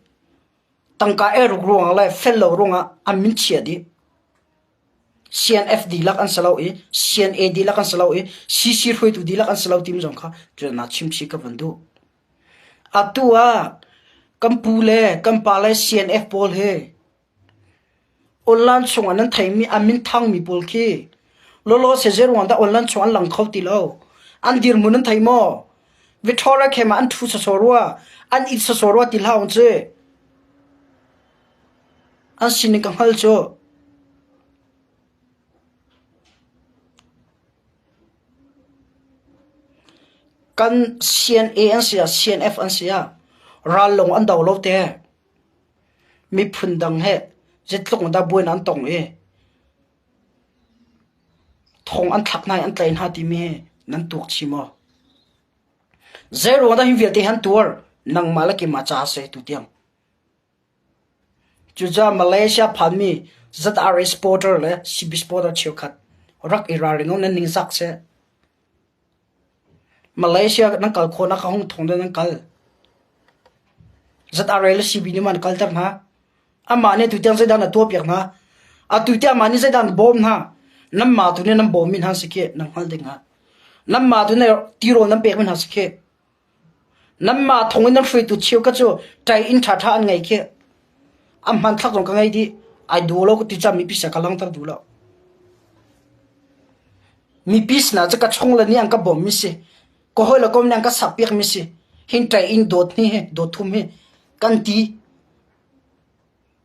Tangka eruk ruangah le fel lo ruangah an min chia dih. CNF dihlak an si lo i CNA dihlak an si lo i CC hruaitu dihlak an si lo timi zong kha cu na chimchih ka van duh. Atu ah kan pu le kan pa le CNF pawl hi Online chungah nan theihmi a min thangmi pawl khi lawlaw se zeiruang dah online chung an lang kho ti lo? An dirhmun nan thei maw? Victoria camp ah an ṭhu sawsawh rua, an it sawsawh rua ti hlah ung ci. An sining ka hngal cu. Kan CNA an si ah, CNF an si ah, ral lawng an do lo te. Miphun dang he. Zeitluk in dah buainak an tong i thong an thlak hna i an tlaih hna timi hi nan tuak chih maw? Zeiruang dah hi vialte hi an tuar? Nangmah le keimah caah a si tutiang. Cucaah Malaysia phanmi ZRA supporter le CB supporter cheukhat rak i ralring u nan ningzak seh. Malaysia nan kal khawhnak a hung thawng deuh nan kal. ZRA le CB nih maw an kalter hna? Amah nih tutiang zeidah na tuahpiak hna? Atu tiang amah nih zeidah na bawm hna? Nanmah tu nih nan bawmmi hna si khi nan hngalh ding ah. Nanmah tu nih tirawl nan pekmi hna si khi. Nanmah thawng in nan hruaitu cheukhat cu ṭai inn ṭhaṭha an ngei khi. A hmanthlak zong ka ngei dih. Ai duh lo ka ti cang mipi sin ka langhter duh lo. Mipi sinah cu ka chung le nih an ka bawmmi si. Ka hawi le kom nih an ka sakpiakmi si. Hin ṭai inn dawt hnih hi, dawt thum hi kan ti.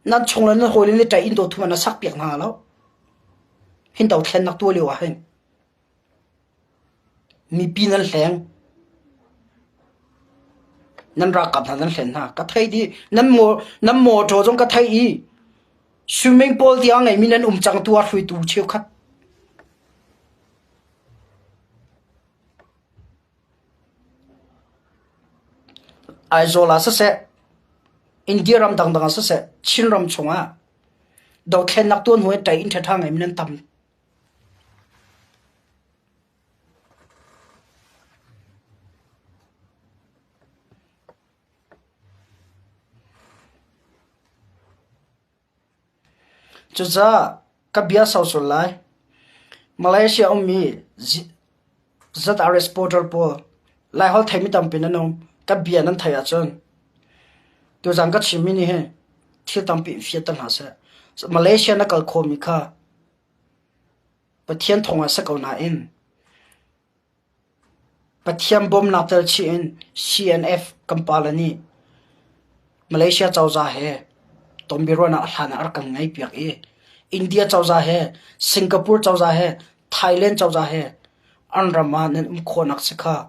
Nan chung le nan hawi le nih ṭai inn dawt thum an sakpiak hna lo. Hin dothlennak tuah lio ah hin. Mipi nan hleng. Nan ralkap hna nan hlen hna. Ka thei dih. Nan maw nan mawṭaw zong ka thei i swimming pool tiang ngeimi nan um cang tu ah hruaitu cheukhat. Aizawl ah siseh, India ram dangdang ah siseh, Chin ram chungah dothlennak tuan hnu i ṭai inn ṭhaṭha ngeimi nan tam. Cucaah ka bia sau sual lai. Malaysia ummi ZRS portal pawl Laiholh theimi tampi nan um. Ka bia nan theih ahcun tuzan ka chimmi nih hin thil tampi in fianter hna seh. Malaysia na kal khawhmi kha Pathian thawng ah si ko nain Pathian bawmnak tel chih in CNF kan pale nih Malaysia cozah he tonbiaruahnak a hlan ah a rak kan ngeihpiak i India cozah he Singapore cozah he Thailand cozah he an ram ah nan um khawhnak si kha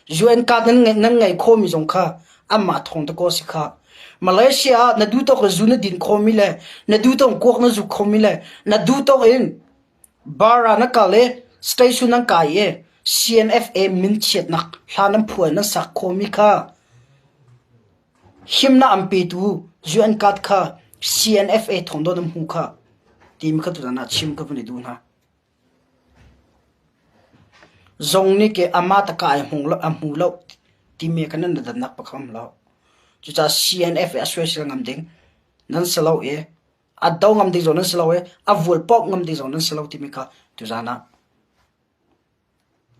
UN card nan ngeih khawhmi zong kha anmah thawng dakaw si kha. Malaysia ah na duh tawk in zu na din khawhmi le na duh tawk in kuak na zuk khomi le na duh tawk in Bar ah na kal i station nan kai i CNFA min chiatnak hla nan phuan nan sak khawhmi kha himnak an petu UN card kha CNFA thawng dawh nan hmu kha timi kha tutan ah chim ka vun i duh hna. Zong nih ke amah taka ai hmu lo, a hmu lo timi kha nan dannak pakhat um lo. Cucaah CNFA a soisel ngam ding nan si lo i a do ngam ding zong nan si lo i a vual paoh ngam ding zong nan si lo timi kha tuzaan ah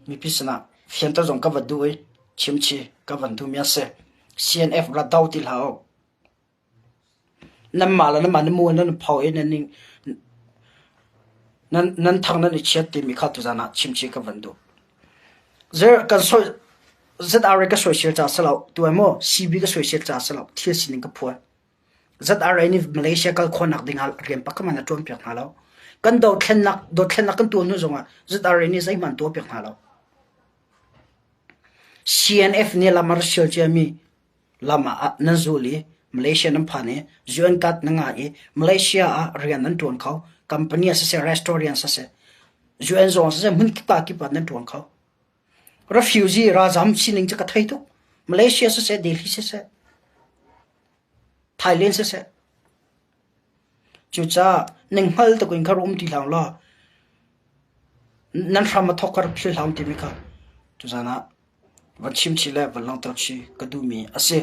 mipi sinah fianter zong ka van duh i chimchi ka van duhmi a si. CNF ra do ti hlah u. Nanmah le nanmah nan mu nan pho i nan ning nan nan thang nan i chiat timi kha tuzaan ah chimchi ka van duh. Zer kan soi ZRA ka soisel ca si lo tu maw CB ka soisel ca si lo thil sining ka phuan. ZRA nih Malaysia kal khawhnak ding ah rian pakhat hmanh a ṭuanpiak hna lo. Kan dothlennak dothlennak kan tuah hnu zongah ZRA nih zeihmanh an tuahpiak hna lo. CNF nih lam a rak sial ciami lam ah nan zul i Malaysia nan phan i UN card na ngah i Malaysia ah rian nan ṭuan kho. Company ah siseh, restaurant siseh, UN zong siseh, hmun kip ah kip ah nan ṭuan kho. Refugee ralzam sining cu ka thei tuk. Malaysia siseh, Delhi siseh, Thailand siseh. Cucaah ning hngal tuk in kha rak um ti hlah law nan hram a thawk kha rak philh hlah timi kha tuzaan ah van chim chih le van langhter chih ka duhmi a si.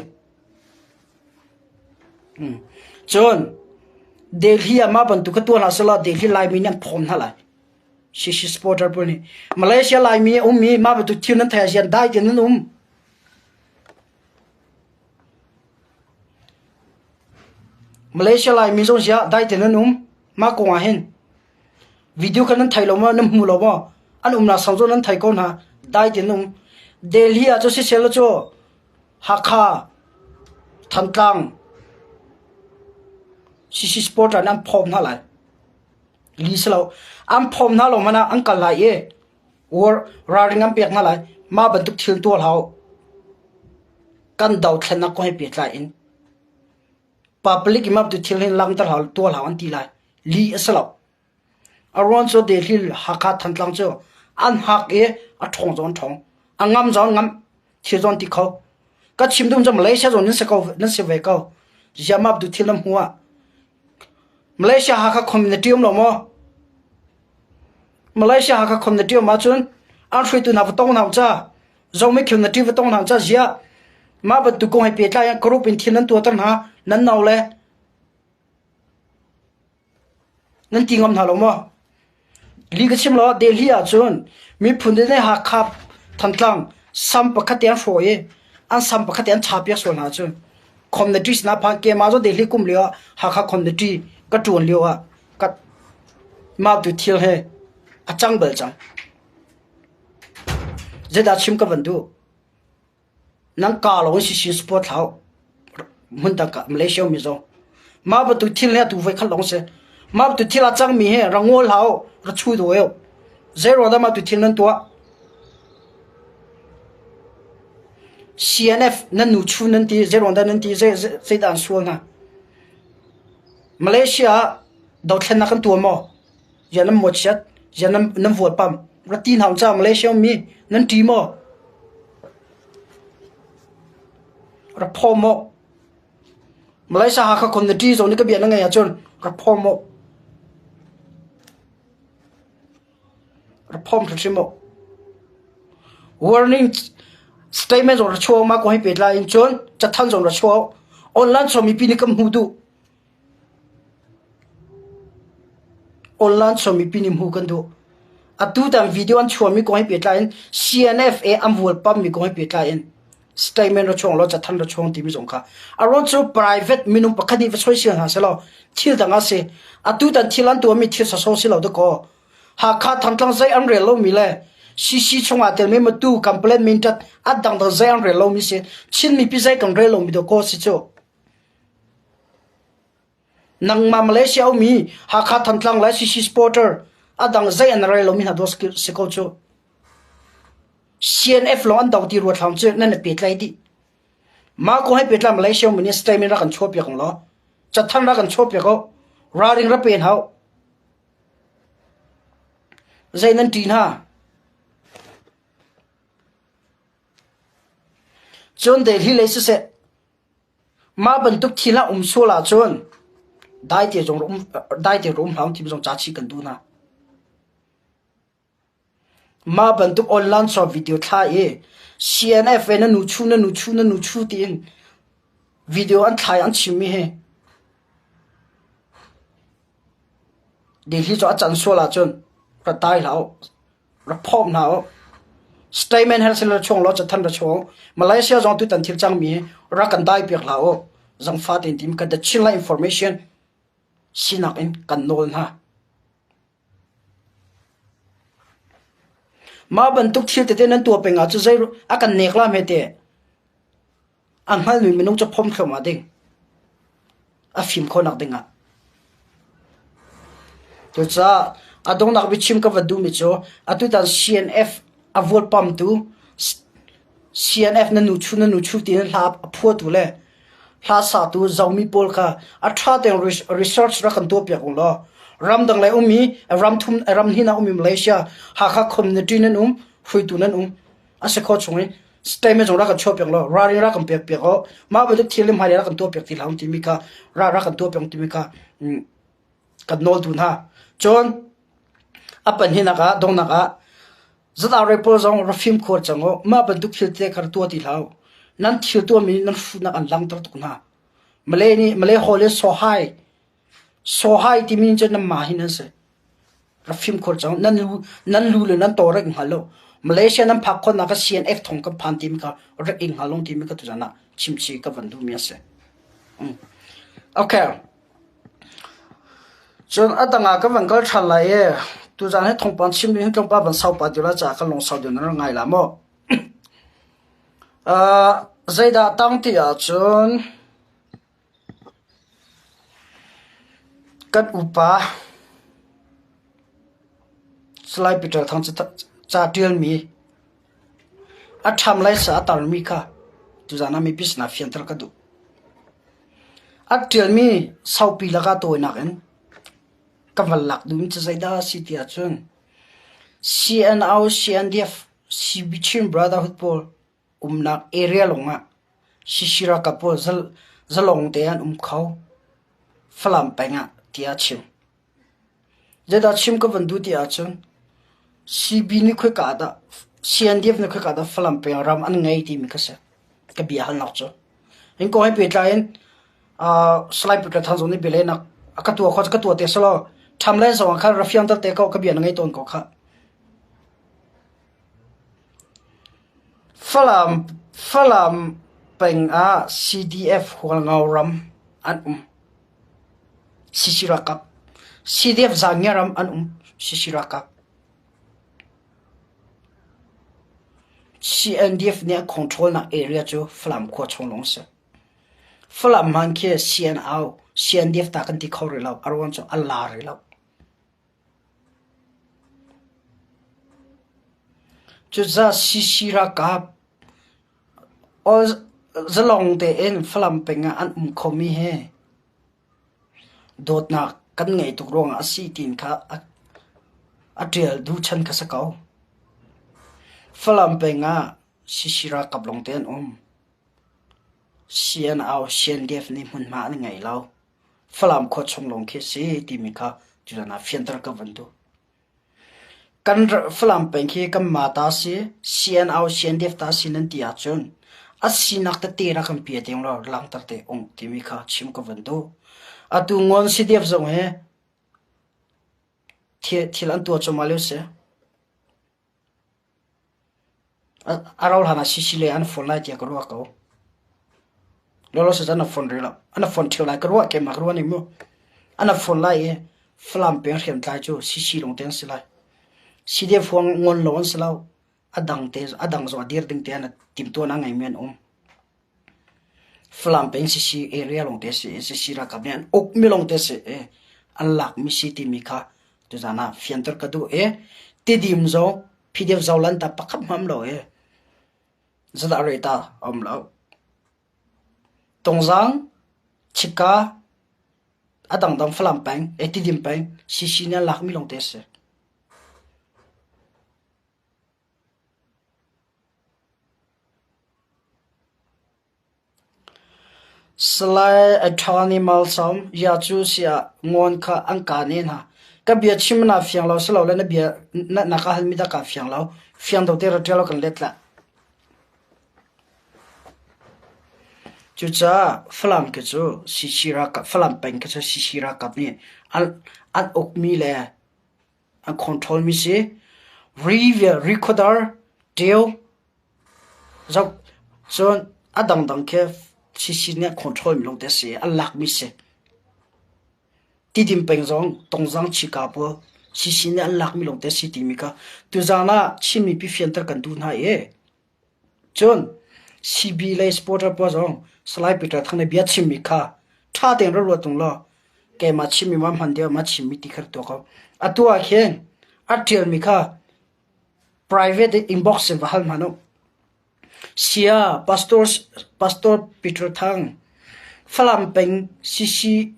Cun Delhi ah mah bantuk kha tuah hlah seh law Delhi Laimi nih an phawm hna lai. Shishi supporter pawl nih Malaysia Laimi a um i mah bantuk thil nan theih ah dai tein nan um. Malaysia Laimi zong ziah dai tein nan um. Mah kong ah hin video kha nan thei lo maw nan hmu lo maw an umnak sang cu nan thei ko hna dai tein um. Delhi ah cu sisel cu Hakha, Thantlang, CC supporter nih an phawm hna lai. Li si lo. An phawm hna lo hmanh ah an kal lai i war ralring an pek hna lai. Mah bantuk thil tuah hlah u. Kan dothlennak kong he pehtlai in. Public i map tu thil hin langter hau tuah hau an ti lai. Li a si lo. A ruang cu Delhi Hakha Thantlang cu an hak i a ṭhawng zong an ṭhawng. A ngam zong an ngam. Thil zong an ti kho. Ka chim dum cu Malaysia zong nan si ko nan si ve ko. Ziah map tu thil nan hmu ah. Malaysia Hakha community um lo maw? Malaysia Hakha community um ahcun an hruaitu hna va tong hna ca Zomi community va tong hna ca ziah mah bantuk kong he pehtlai in group in thil nan tuahter hna nan no le Nan ti ngam hna lo maw? Li ka chim law Delhi ahcun miphun nih Hakha Thantlang sam pakhat te an hrawh i an sam pakhat te an chapiak sual hna ahcun community sinah phan keimah cu Delhi kum lio ah Hakha community ka ṭuan lio ah ka mah tu thil he a cang bal cang. Zeidah chim ka van duh? Nan kaa lawng in sisi support hlah u. Hmun dang ah Malaysia ummi zong. Mah bantuk thil hi atu voi khat lawng si. Mah bantuk thil a cangmi hi ra ngawl hlah u, ra chu dawi u. Zei ruang dah mah tu thil nan tuah? CNF nan nu chu nan ti, zei ruang dah nan ti, zei zeidah an sual hna? Malaysia ah dothlennak kan tuah maw? Ziah nan mawchiat? Ziah nan, nan vualpam? Ra ti hna ca Malaysia ummi nan ṭi maw? Ra phaw maw? Malaysia Hakha community zong nih ka bia na ngeih ahcun ra phaw maw? Ra phawm hrimhrim maw? Warning statement zong ra chuak ma ko hi pehtlai in cun cathanh zong ra chuak online chung mipi nih kan hmu duh. Online chung mipi nih hmuh kan duh. Atu tan video an chuahmi kong he pehtlai in CNFA an vualpammi kong he pehtlai in statement ra chuang law cathanh ra chuang timi zong kha a ruang cu private minung pakhat nih va soisel hna selaw thil dang a si. Atu tan thil an tuahmi thil sawsawh si lo dakaw. Hakha Thantlang zei an rel lomi le CC chungah telmi Matu complaint mintat a dangdang zei an rel lomi si Chin mipi zei kan rel lomi dakaw si cu. Nangmah Malaysia ummi Hakha Thantlang le CC supporter a dang zei an rel lomi hna dawh si ko cu. CNF lawng an do ti ruat hlang cu nan i petlai dih. Mah kong he pehtlai Malaysia ummi nih statement rak kan chuahpiak ung law cathanh rak kan chuahpiak u. Ralring ra pe hna u. Zei nan ṭih hna? Cun Delhi lei siseh Mah bantuk thil ah um sual ahcun daite zong um daite rum hlah timi zong ca chih kan duh hna. Mah bantuk online shop video thla i CNF na nu chu na nu chu na nu chu tiin video an thlai an chimmi hi Delhi cu a can sual ahcun ra tai hlah u. Rak phawm hna u. Statement hel sila chung law cathan ra chung. Malaysia zong tutan thil cangmi rak kan dai piak hlah u. Zangfa tein tim kan the Chinla information sinak in kan nawl hna. Mah bantuk thil tete nan tuah peng ah cu zei a kan nek la me te. A hngalmi minung cu phom thluahmah ding. A fim khawhnak dingah. Cucaah a donghnak biachim ka va duhmi cu atutan CNF a vualpamtu CNF na nu chu na nu chu tiin hla a phuatu le hla satu Zomi pawl kha a ṭha tein research rak kan tuahpiak ung law ramdang lei ummi ram thum ram hnih ah ummi Malaysia Hakha community nan um hruaitu nan um a si khawh chung in statement zong rak kan chuah piak law ralring rak kan pek piak aw mah bantuk thil le hmailei rak kan tuah piak ti hlah timi kha ra rak kan tuah piak timi kha kan nawl tu hna cun a panhinak ah dongnak ah ZRA pawl zong ra fim khur cang u mah bantuk thil te kha tuah ti hlah nan thil tuahmi nan hruhnak an langter tuk hna Malay nih Malay hall in sohai sohai timi cu nan mah hi nan si Rak fimkhur cang. Nan lu, nan lu le nan taw rak hngal lo. Malaysia nan phak khawhnak ka CNF thong kan phan timi kha rak i hngal long timi ka tuzan ah chimchi ka van duhmi a si. Mm. Okay. Cun a dang ah ka van kal ṭhan lai i tuzan hi thawngpang chim ding hi tlawmpal van sau pa deuh la caah ka lung sau deuh na rak ngai la maw? Uh, zeidah tang ti ahcun Kan upa Salai Peter Thang ca ṭialmi a ṭham lai sa a tarmi kha tuzaan ah mipi sinah fianter ka duh. A ṭialmi saupi lakah tawinak in ka van lak duhmi cu zeidah a si ti ahcun CNO, CNDF, CB Chin Brotherhood pawl umnak area lawngah CC ralkap pawl zalong te an um kho. Falam peng ah tiah a chim. Zeidah chim ka van duh ti ahcun CB nih khoika ah dah CNDF nih khoika ah dah Falam peng ram an ngei timi kha si ka bia halnak cu. Hin kong he pehtlai in Salai Peter Thang zong nih bialehnak a ka tuah kho ka tuah te selaw ṭham le zong ah khan ra fiangter te ko ka bia na ngei tawn ko khah. Falam Falam peng ah CDF Hualngo ram an um. CC ralkap CDF Zangia ram an um CC ralkap CNDF nih a control nak area cu Falam khua chung lawng a si. Falam hman khi CNO CNDF ta kan ti kho rih lo a ruang cu a la rih lo. Cucaah CC ralkap Zalong tein Falam peng ah an um khomi hi dawtnak kan ngeih tuk ruangah a si tiin kha a ṭial duhchan kha si ko. Falam peng ah CC ralkap lawngte an um. CNO, CNDF nih hmunhma an ngei lo. Falam khua chung lawng khi a si timi kha tuzan ah fianter ka van duh. Kan Falam peng khi kanmah ta a si, CNO, CNDF ta a si nan ti ahcun a sinak tete rak kan pia te law langhter te ung timi kha chim ka van duh. Atu Ngawn CDF zong hi thil an tuah cuahmah lio si. A rauh hlan ah sisile an fon lai tiah ka ruah ko. Lawlaw an a fon rih lo. An a fon ṭheo lai ka ruah keimah ka ruah ning mu. An a fon lai i Falam peng hriamtlai cu sisi lawng te an si lai. CDF huang ngol lo an si lo. A dang te a dang zong a dir ding te an timhtuahnak ngeimi an um. Falam peng sisi area lawng te si i sisi ralkap nih an ukmi lawng te si i an lakmi si timi kha tuzan ah fianter ka duh i Tidim zong PDF zolan ta pakhat hmam lo i zadah re ta a um lo. Tungzang, Chika, a dangdang Falam peng, e Tidim peng CC nih an lakmi lawng te a si. Salai Attorney Malsawm, ya cu siah ngawn kha an ka ne hna. Ka bia chim na fiang lo silole na bia na, na ka halmi dah kaa fiang lo. Fiang do te ra ṭial kan let lah. Cucaah Falam ke cu CC ralkap Falam peng ke cu CC ralkap nih an an ukmi le an control mi si. Recorder, Teo, Zoh cun a dangdang khi CC nih a control mi lawngte a si i an lakmi si. Tidim peng zong Tongzang Chika pawl CC nih an lakmi lawngte a si timi kha tuzaan ah Chin mipi fianter kan duh hna i cun CB lei supporter pawl zong Salai Peter Thang nih bia chimmi kha ṭha tein rak ruat tung law keimah chimmi ma hman deuh ma chimmi ti kha rak tuah ko. Atu ah khin a ṭialmi kha Private inbox in va hal hmanh u. Saya Pastor, Pastor Peter Thang, Falam peng CC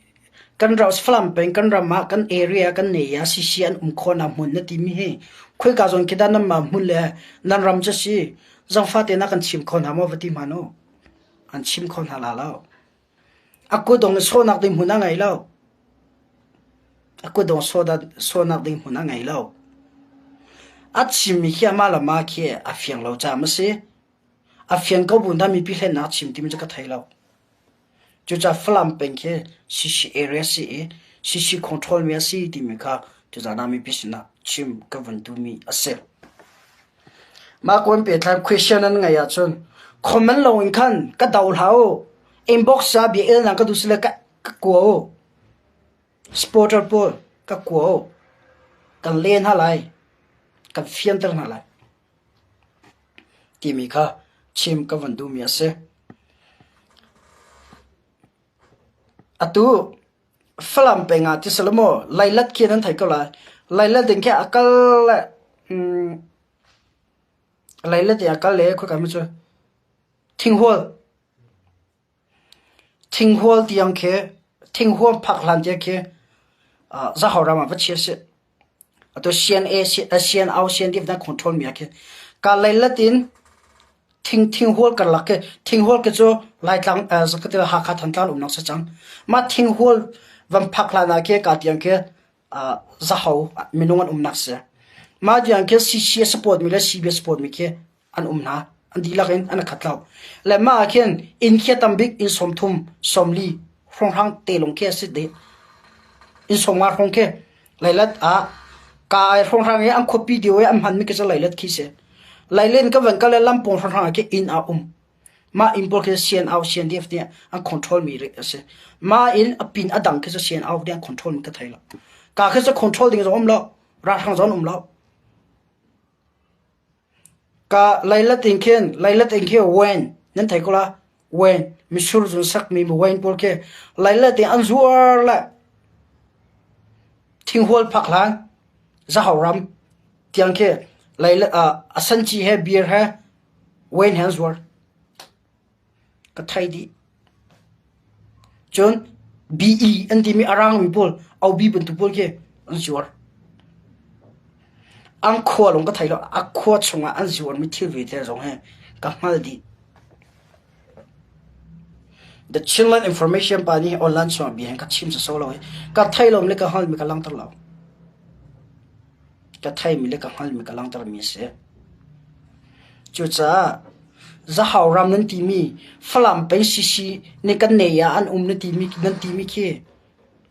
kan ram Falam peng kan ram ah kan area kan nei ah CC an um khawhnak hmun na timi hi khoika zawn khi dah nan mah hmun le nan ram cu si zangfa te na kan chim kho hna maw va ti hmanh u. An chim kho hna la lo. A kutdong in sawhnak ding hmun a ngei lo. A kutdong sawhnak ding hmun a ngei lo. A chimmi khi amah le mah khi a fiang lo caah a si. A fian ko bu na mipi hlennak chim timi cu ka thei lo. Cucaah Falam peng khi CC area si i CC control mi a si timi kha tuzaan ah mipi sinah chim ka vun duhmi a si. Mah kuan pehtlai question an ngeih ahcun comment lo in khan ka do hlah u. Inbox ah bia elnak ka duh sile ka, ka kua u. Supporter pawl ka kua u. Kan len hna lai. Kan fianter hna lai. Timi kha chim ka van duhmi a si. Atu Falam peng ah ti selaw maw Lailat khi nan thei ko lai. Lailat ding khi a kal le um, Lailat in a kal le khoika mi cu Thinghual. Thinghual tiang khi thinghuam phak hlan tiang khi Zahau ram ah va chia sih. Atu CNA, CNO, CNDF na control mi ah khin ka leilet in thing thinghual karlak khi thinghual khi cu Laitlang zakati Hakha Thantlang umnak si cang. Mah thinghual van phak hlan ah khi ka tiang khi Zahau minung an umnak si. Mah tiang khi CC support mi le CB support mi khi an um hna. An dihlak in an khat lo. Le mah ah khin inn khi a tam bik inn 30, 40 hrawnghrang te lung khi a si dih. Inn 50 hrawng khi leilet ah ka ai hrawnghrang i an khuapi deuh i an hmanmi khi cu leilet khi si. Leilen ka van kal le lampawng hrawnghrang ah khi inn a um. Mah inn pawl khi CNO, CNDF nih an control mi a si. Mah inn a pin a dang khi cu CNO nih an control mi ka thei lo. Ka khi cu control ding zong um lo. Ralhrang zong um lo. Ka leilet in khin leilet in khi wen nan thei ko la wen misur zun sakmi wen pawl khi leilet in an zuar le thinghual phak hlan zahau ram tiang khi leilet a sanci he beer he wen he an zuar ka thei dih. Cun BE an timi a rangmi pawl OB bantuk pawl khi an zuar. An khua lawng ka thei lo. A khua chungah an zuarmi thil vialte zong hi ka hngal dih. The Chinland Information pa nih online chungah bia hin ka chim sawsawh lo i ka thei lomi le ka hngalmi ka langhter lo. Ka theimi le ka hngalmi ka langhtermi a si. Cucaah Zahau ram nan timi Falam peng CC nih kan nei ah an um na timi nan timi khi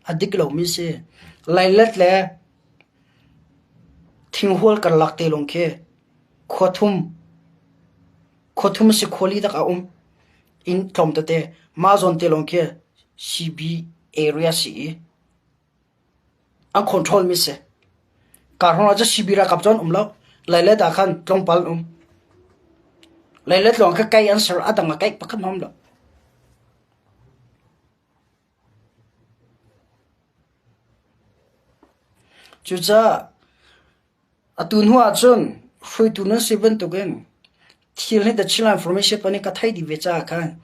a dik lomi si. Leilet le thinghual karlak te lawng khi khua thum khua thum si khua li dak a um. Inn tlawm tete mah zawn te lawng khi CB area si i An control mi si. Kaa hrawng ah cun CB ralkap cu an um lo. Leilet ah khan tlawmpal an um. Leilet lawng kha kei an ser, a dang ah kei pakhat hmanh um lo. Cucaah atu hnu ahcun hruaitu nan si bantukin thil hi The Chinland Information pa nih ka theih dih ve caah khan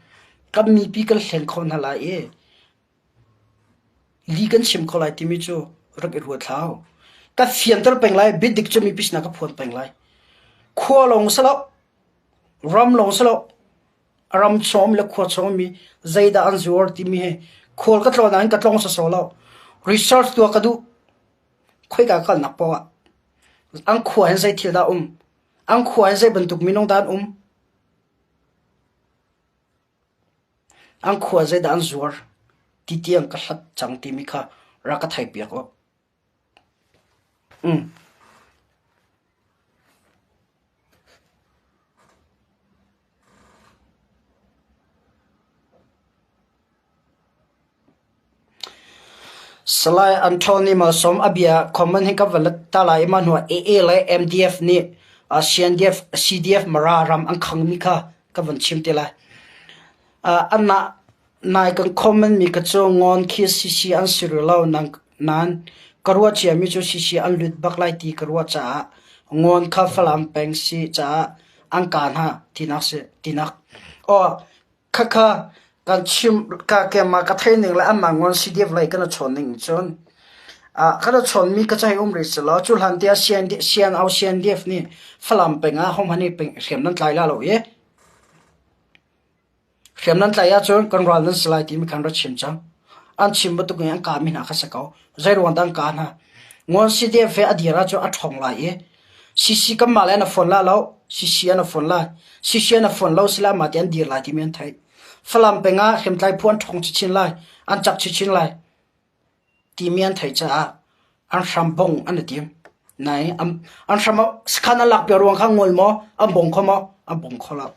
kan mipi kan hlen kho hna lai i Li kan chim kho lai timi cu rak i ruat hlah. Ka fianter peng lai, biadik cu mipi sinah ka phuan peng lai. Khua lawng si lo, ram lawng si lo, ram chawm le khua chawm mi zeidah an zuar timi hi khual ka tlawn ahhin ka tlawng sawsawh lo. Research tuah ka duh. Khoika kalnak paoh ah an khua hin zei thil dah um? An khua hin zei bantuk minung dah an um? An khua zeidah an zuar ti tiang ka hlat cang timi kha rak ka theihpiak u. Salai Anthony Malsawm a bia comment hi ka va let ta lai i mah hnuah AA le MDF nih CNDF, CDF Mara ram an khangmi kha ka van chim te lai. Anmah nai kan comment mi ka cu ngawn khi CC an si rih lo nain ka ruah ciami cu CC an lut bak lai ti ka ruah caah ngawn kha Falam peng si caah an ka hna tinak si tinak. Aw Khakha kan chim ka keimah ka theih ning le anmah ngon CDF lei kan i chawn ning cun kan i chawnmi ka cai um rih si lo. Cu hlan tiah CNO CNDF nih Falam peng ah hohmanh nih peng hriam nan tlai la lo i hriam nan tlai ahcun kan ral nan si lai timi khan ra chim cang. An chim bantuk in an kahmi hna kha si ko. Zei ruang dah an kah hna? Ngon CDF he a dir ahcun a ṭhawng lai i CC kanmah le an i fon la lo. CC an i fon lai. CC an i fon lo sila mah ti an dir lai timi an theih. Falam peng ah hriamtlai phu an ṭhawng chinchin lai, an cak chinchin lai timi an theih caah an hram bong an i tim. Nai an hram sakhan an lak piak ruang kha ngol maw, an bong kho maw? An bong kho lo.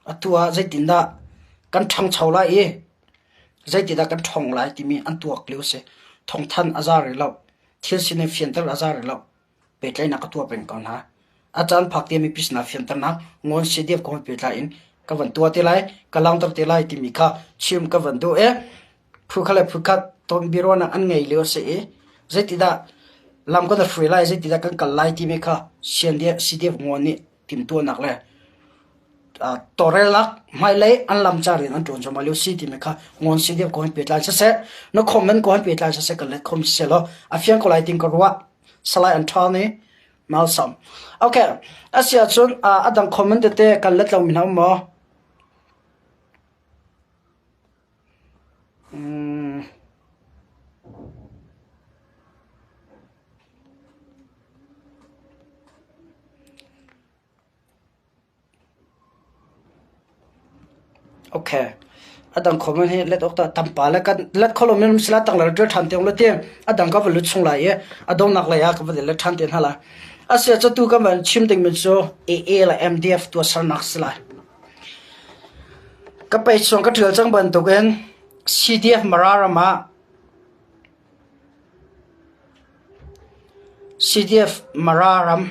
Atu ah zeitindah kan ṭhangcho lai i zeitindah kan ṭhawng lai timi an tuak lio a si. Thawngthanh a za rih lo. Thil sining fianter a za rih lo. Pehtlaihnak ka tuah peng ko hna. A caan phak te mipi sinah fianternak ngawn CDF kong pehtlai in ka van tuah te lai, ka langhter te lai timi kha chim ka van duh i phu khat le phu khat ton biaruahnak an ngei lio a si i zeitindah lam kan i hruai lai, zeitindah kan kal lai timi kha CDF ngawn nih timhtuahnak le. Tawlrelnak hmailei an lam ca rian an ṭuan cuahmah lio si timi kha ngawn si deuh ko hin pehtlai siseh, na comment ko hin pehtlai siseh ka let khom siseh law a fiang ko lai tin ka ruah. Salai Anthony Malsam. Okay, a si ahcun a dang comment tete kan let lomi hna um maw? Mm. Okay. A dang comment hi let awk ta tampa le kan let kho lomi um sila tang le ṭial ṭhan te ung le ti a dang ka va lut chung lai i a donghnak lei ah ka va let ṭhan te hna lai. Asia cu tu kan van chim ding mi cu AA le MDF tuahsernak si lai. Ka pei chung ka ṭial cang bantukin CDF Mara ram ah CDF Mara ram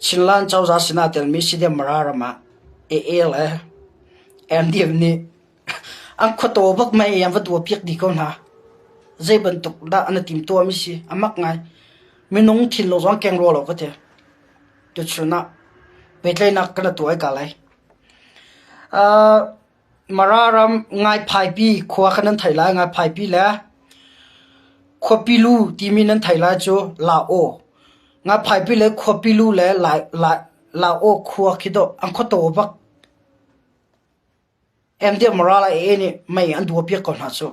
Chinland cozah sinah aa telmi CDF Mara ram ah AA le MDF nih an khuataw bak mei an va duahpiak dih ko hna. Zei bantuk dah an i timtuahmi si a mak ngai. Minung thinlung zong keng rua lo ka ti. Tuchun ah pehtlaihnak kan i tuah ai ka lai. Uh, Mara ram Ngaiphaipi khua kha nan theih lai. Ngaiphaipi le Khuapilu timi nan theih lai cu Lao. Ngaiphaipi le Khuapilu le Lao khua khi dawh an khuataw bak. MDF Mara le AA nih mei an duahpiak ko hna cu.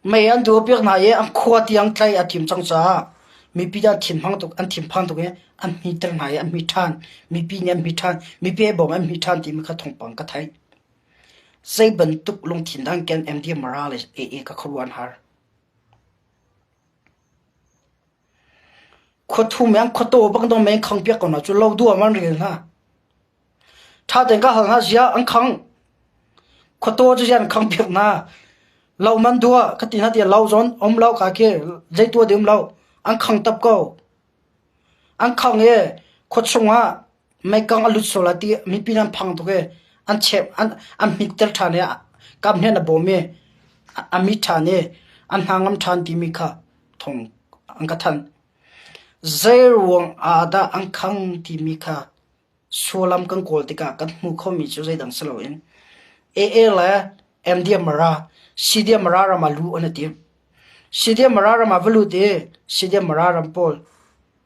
Mei an duahpiak hna i an khua tiang tlai a thim cang caah mipi an thinhmang tuk an thinphang tuk i an hmiter hna i an hmi ṭhan. Mipi nih an hmi ṭhan. Mipi a bawm an hmi ṭhan timi kha thawngpang ka theih. Zei bantuk lungthin dah an ken MDF Mara le AA ka khuaruah an har. Khuathum i an khuataw bak dong mei an khangpiak ko hna cu lo duam an rel hna. Ṭha tein ka hal hna ziah an khang. Khuataw cu ziah an khang piak hna. Lo man duah ka ti hna tiah lo zawn um lo ka khi zei tuah ding um lo. An khang tap ko. An khang i khuachung ah meikang a lut sual lai ti mipi an phang tuk i an chep an an hmitter ṭhan i kam hnen a bawm i a mit ṭhan i an hna ngam ṭhan timi kha thawng an ka thanh. Zeiruang ah dah an khang timi kha sullam kan kawl tikah kan hmu khomi cu zeidang si loin AA le MDM Mara, CDM Mara ram ah luh an i tim. CDM Mara ram ah va lut i CDM Mara ram pawl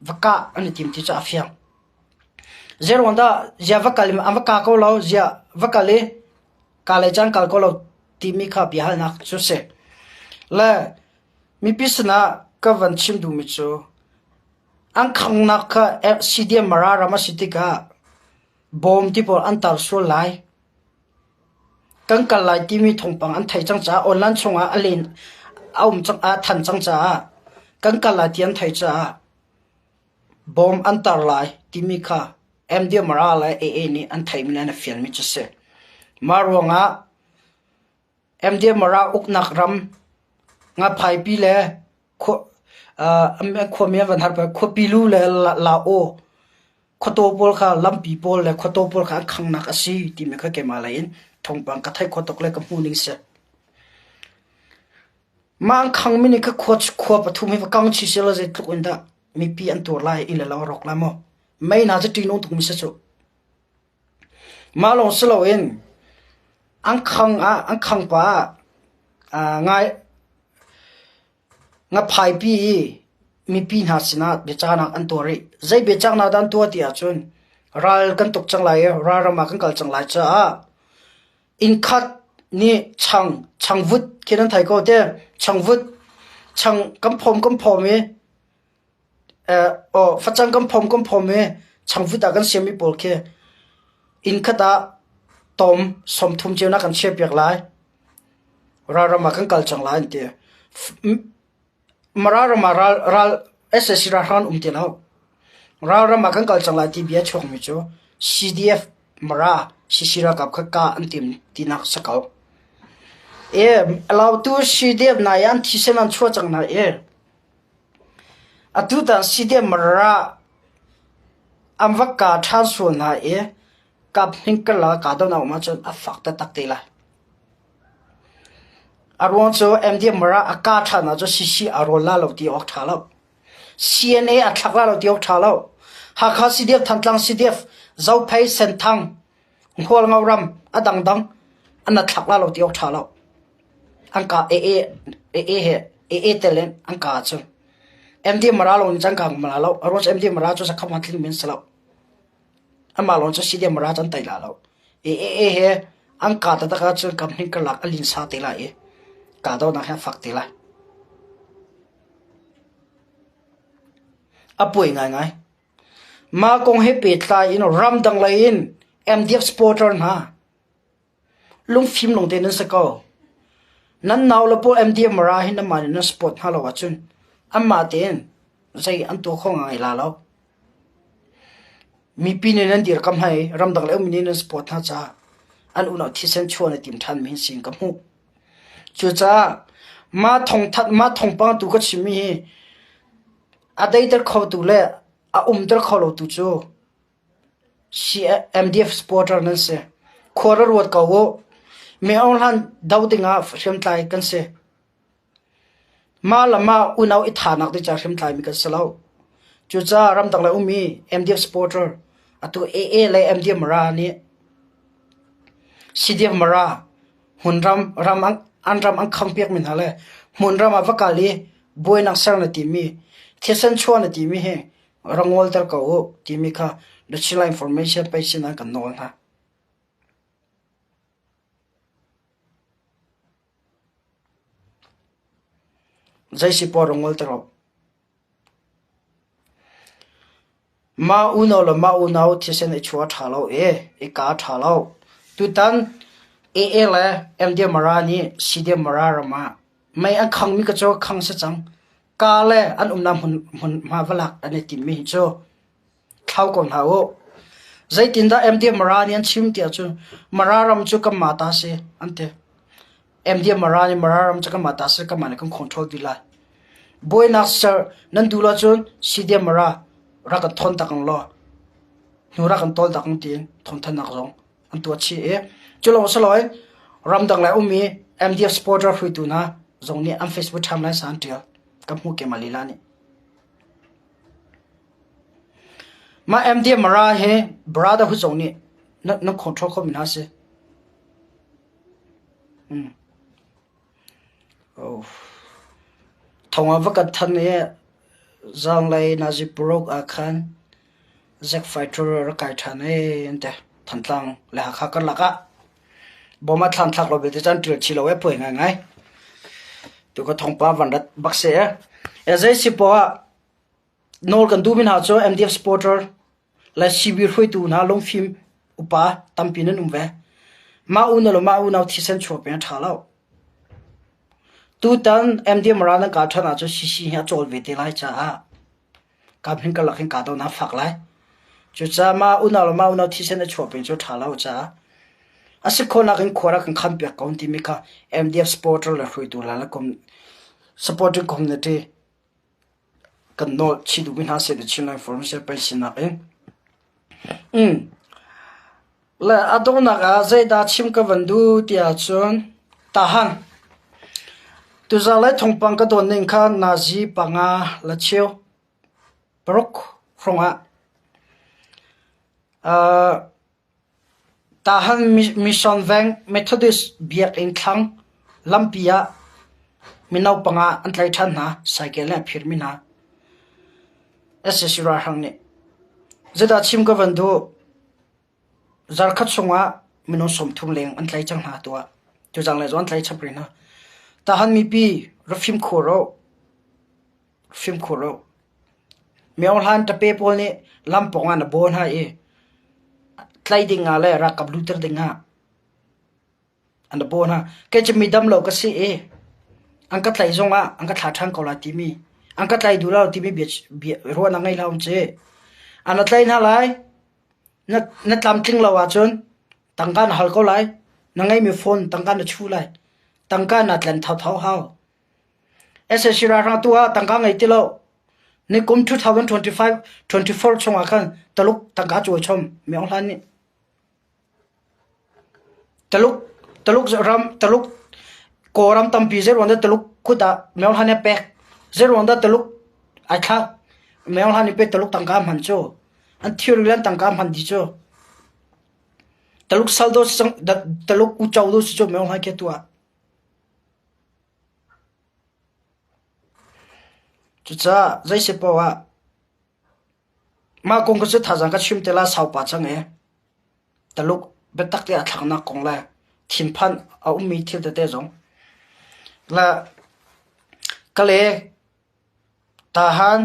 va kah an i tim ti cu a fiang. Zeiruang dah zia va kal an va ka ko lo, zia va kal i ka lei caan kal ko lo timi kha biahalnak cu si. Le mipi sinah ka van chim duhmi cu An khanghnak kha CDM Mara ram a si tikah bawm ti pawl an tar sual lai. Kan kal lai timi thawngpang an theih cang caah online chungah a len a um cang a than cang caah kan kal lai ti an theih caah bawm an tar lai timi kha MDM Mara le AA nih an theihmi le an i fianmi cu a si. Mah ruangah MDMR ah uknak ram Ngaphaipi le khuami an van har peng. Khuapilu le Lao khuataw pawl kha lampi pawl le khuataw pawl kha an khanghnak a si timi kha keimah lei in thawngpang ka theih khawh tuk le ka hmuh ning si. Mah an khangmi nih kha khua pathum hi va kang chih sehlaw zeitluk in dah mipi an tuar lai, inn le lo a rawk lai maw? Mei hna cu ṭihnung tukmi si cu. Mah lawng si loin an khang ah an khang pah ah ngai ngaphaipi i mipi hna sinah biacahnak an tuah rih. Zei biacahnak dah an tuah ti ahcun ral kan tuk cang lai i ralram ah kan kal cang lai caah innkhat nih chang changvut khi nan thei ko te changvut chang kan phawm kan phawm i Facang kan phawm kan phawm i changvut ah kan siammi pawl khi inn khat ah tawm 30 cio na kan chiahpiak lai. Ralram ah kan kal cang lai an ti. Mara ram ah ral sac ralhrang an um ti lo. Ralram ah kan kal cang lai ti bia a chuakmi cu CDF Mara CC ralkap kha kah an tim tinak si ko. Lautu CDF hna i an thisen an chuah cang hna i Atutan CDM-ra an va kaa ṭhan sual hna i kaphnih karlak ah kahdohnak um ahcun a fak taktak te lai. A ruang cu MDM-ra a kah ṭhan ahcun CC a rawl la lo ti awk ṭha lo. CNA a thlak la lo ti awk ṭha lo. Hakha CDF, Thantlang CDF, Zophei, Senthang, Hualngo ram a dangdang an na thlak la lo ti awk ṭha lo. An ka AA AA he AA tel in an ka ahcun MD Mara lawng nih cun ka mala lo. A ruang cu MD Mara cu sakham han tling men si lo. Amah lawng cu CDM Mara cu an tei la lo. AA he an ka taktak ahcun kam hning karlak a linsa te lai i kahdohnak hi a fak te lai. A puai ngaingai. Mah kong he pehtlai in ramdang lei in MDF supporter hna lungfim lungte nan si ko. Nan naule pawl MDF Mara hi nanmah nih nan support hna lo ahcun anmah tein zei an tuah kho ngai la lo. Mipi nih nan dirkamh hna i ramdang lei ummi nih nan support hna caah an unau thisen chuah na tim ṭhanmi hi si in ka hmuh. Cucaah mah thawngthanh mah thawngpang tu ka chimmi hi a deiter khotu le a umter kho lotu cu MDF supporter nan si. Khua ra ruat ko u. Mi Aung Hlan do dingah hriamtlai kan si. Mah le mah unau i thahnak ding ca hriamtlaimi kan si lo. Cucaah ramdang lei ummi MDF supporter atu AA le MDF Mara nih CDF Mara hmunram ram an ram an khampiakmi hna le hmunram ah va kal i buainak ser na timi thisen chuah na timi hi ra ngolter ko u timi kha The Chinland Information pei sin an kan nawl hna. Zei si poah ra ngolter u. Mah unau le mah unau thisen i chuah a ṭha lo i i ka a ṭha lo. Tutan AA le MD Mara nih CD Mara ram ah mei an khangmi ka cu khang si cang. Ka le an umnak hmun hmunhma va lak an i timmi hi cu thlau ko hna u. Zeitindah MD Mara nih an chim tiah cun Mara ram cu kanmah ta si an ti. MD Mara nih Mara ram cu kanmah ta si kanmah nih kan control dih lai. Buainak ser nan duh lo cun CD Mara rak kan thawn tak ang law hnu rak kan tawl tak ang tiin thawngthanhnak zong an tuah chih i cu lawng si loin ramdang lei ummi MDF supporter hruaitu hna zong nih an Facebook timeline sa an ṭial kan hmuh keimah lila nih. Mah MDF Mara hi Brotherhood zong nih nan control khomi hna si. Thong ah va kan than i zaanglei nazi paruk ah khan Zack Fighter rak kai ṭhan ee an ti. Thantlang le Hakha karlak ah bom a thlan thlak lo belte cun ṭil chih lo ee puai ngaingai. Tu ka thawngpang van rat bak si ee. E zei si poah ah nawl kan duhmi hna cu MDF supporter le CB hruaitu hna lungfim upa tampi nan um ve. Mah unau le mah unau thisen chuah peng a ṭha lo. Tutan MDM ral nan kah ṭhan ahcun CC hi a cawl ve te lai caah kam hin karlak hin kahdohnak a fak lai. Cucaah mah unau le mah unau thisen a chuah peng cu a ṭha lo caah a si khawhnak in khua rak kan kham piak ko timi kha MDF supporter le hruaitu hna le supporting community kan nawl chih duhmi hna seh ti Chinland Forum Siangpahrang sinak in. Le a donghnak ah zeidah chim ka van duh ti ahcun tahan. Tuzarh le thawngpang ka dawn ning kha nazi panga la cheu paruk hrawng ah uh, Tahan Mission Veng Methodist biakinn thlang lampi ah mino panga an tlaih ṭhan hna. Saikel nih a phirmi hna. Sac ralhrang nih. Zeidah chim ka van duh? Zarkhat chungah minung 30 leng an tlai cang hna tu ah. Tuzang le zong an tlai chap rih hna. Tahan mipi ra fimkhur u. Fimkhur u. Myohlan ṭape pawl nih lam pawngah na baw hna i tlaih dingah le ralkap lutter dingah an na baw hna. Kei cu mi dam lo ka si i an ka tlaih zongah an ka thlah ṭhan ko lai timi, an ka tlai duh lo timi bia ruahnak ngei hlah um ci. An na tlaih hna lai, na, na tlamtling lo ahcun tangka na hal ko lai, na ngeihmi phone tangka na chuh lai, tangka na tlen thotho hau. Sac ralhrang tu ah tangka ngei ti lo. Nikum 2025 24 chungah khan Taluk tangka cawi chom Myo Hlan nih. Taluk Taluk ram Taluk Kawlram tampi zeiruang dah Taluk kut ah Myo Hlan nih a pek. Zeiruang dah Taluk ai thlak. Myo Hlan nih pek Taluk tangka a hman cu. An thilri le an tangka hman dih cu. Taluk sal dawh si cang, Taluk uco dawh si cu Maung Hlaing khi atu ah. Cucaah zei si paoh ah mah kong kha cu thazaang ka chim te la saupa cang i Taluk biatak te a thlaknak kong le thinphan a ummi thil tete zong le Kale Tahan,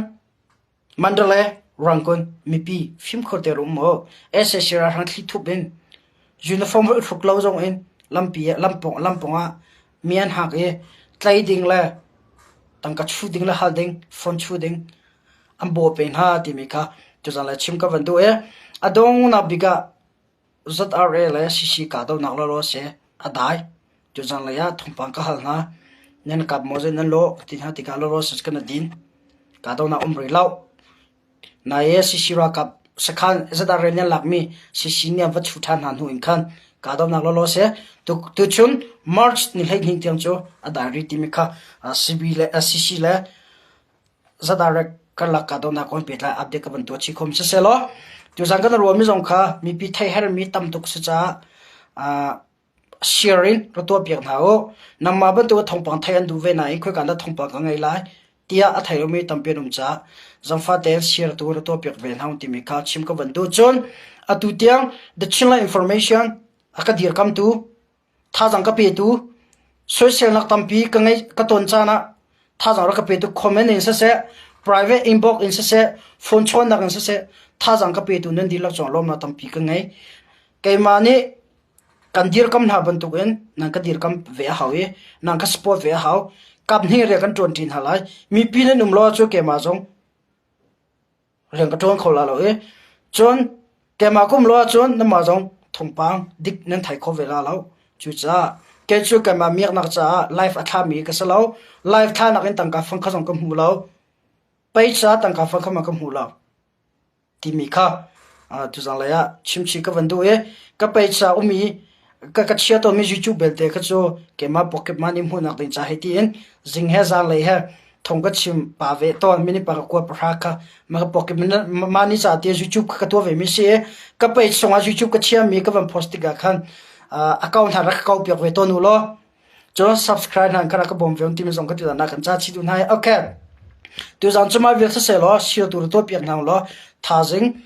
Mandalay, Rangoon mipi fimkhur tein um u. Sac ralhrang thlithup in uniform i hruk lo zong in lampi ah lampawng ah mi an hak i tlai ding le tangka chuh ding le hal ding, phone chuh ding an bawh pe hna timi kha tuzan le chim ka van duh i a donghnak bik ah ZRA le CC kahdohnak lawlaw a si. A dai. Tuzan lei ah thawngpang ka hal hna. Nan kap maw zei nan lawh ka ti hna tikah lawlaw si kan din. Kahdohnak um rih lo. Nai CC ralkap sakhan ZRA nih an lakmi CC nih an va chuh ṭhan hna hnu in khan kahdohnak lawlaw a si. Tuchun March ni 12 tiang cu a dai rih timi kha CB le CC le Zadarek karlak kahdohnak kong pehtlai update ka van tuah chih khom sisehlaw tuzan kan ruahmi zong kha mipi theihhermi tam tuk si caah share in ra tuah piak hna u. Nangmah bantuk thawngpang theih an duh ve nain khoika dah thawngpang ka ngei lai tiah a thei lomi tampi an um caah zangfah tein share tu ra tuah piak ve hna u timi kha chim ka van duh. Cun atu tiang The Chinland Information a ka dirkamtu Thazaang ka petu, soiselnak tampi ka ngeih ka ton caan ah thazaang rak ka petu comment in siseh, private inbox in siseh, phone chawnnak in siseh, thazaang ka petu nan dihlak cungah lawmnak tampi ka ngei. Keimah nih kan dirkam hna bantukin nan ka dirkam ve a hau i nan ka support ve a hau. Kap hnih rian kan ṭuanṭi hna lai. Mipi nan um lo ahcun keimah zong rian ka ṭuan kho la lo i cun keimah ka um lo ahcun nanmah zong thawngpang dik nan thei kho ve la lo. Cucaah kei cu keimah miaknak caah live a thlami ka si lo. Live thlanak in tangka fang kha zong ka hmu lo. Pei caah tangka fang kha ma ka hmu lo timi kha tuzang lei ah chimchih ka van duh i ka pei ca um i Ka ka chia tawnmi YouTube belte kha cu keimah pocket money hmuhnak ding ca hei tiin zing he zanlei he thong ka chim pa ve tawn minute pa ka kua pahra kha ma ka pocket money ca ti YouTube kha ka tuah ve mi si i ka page chungah YouTube ka chiami ka van post tikah khan account hna rak ka kau piak ve tawn u law cun subscribe hna kha rak ka bawm ve timi zong ka ti na kan ca chi duh hna i okay tuzan cu mah vial siseh law share tu tuah piak hna law thazing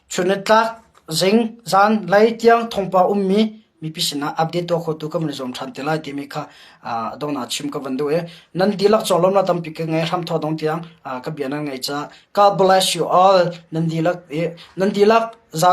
Chunnitlak zing, zan, lei tiang thawngpang ummi mipi sinah update tuah khotu kan van i zuam ṭhan te lai timi kha donghnak chim ka van duh i nan dihlak conglawmhnak tampi ka ngei hramthawk dong tiang ka bia nan ngaih caah God bless you all nan dihlak i nan dihlak zan.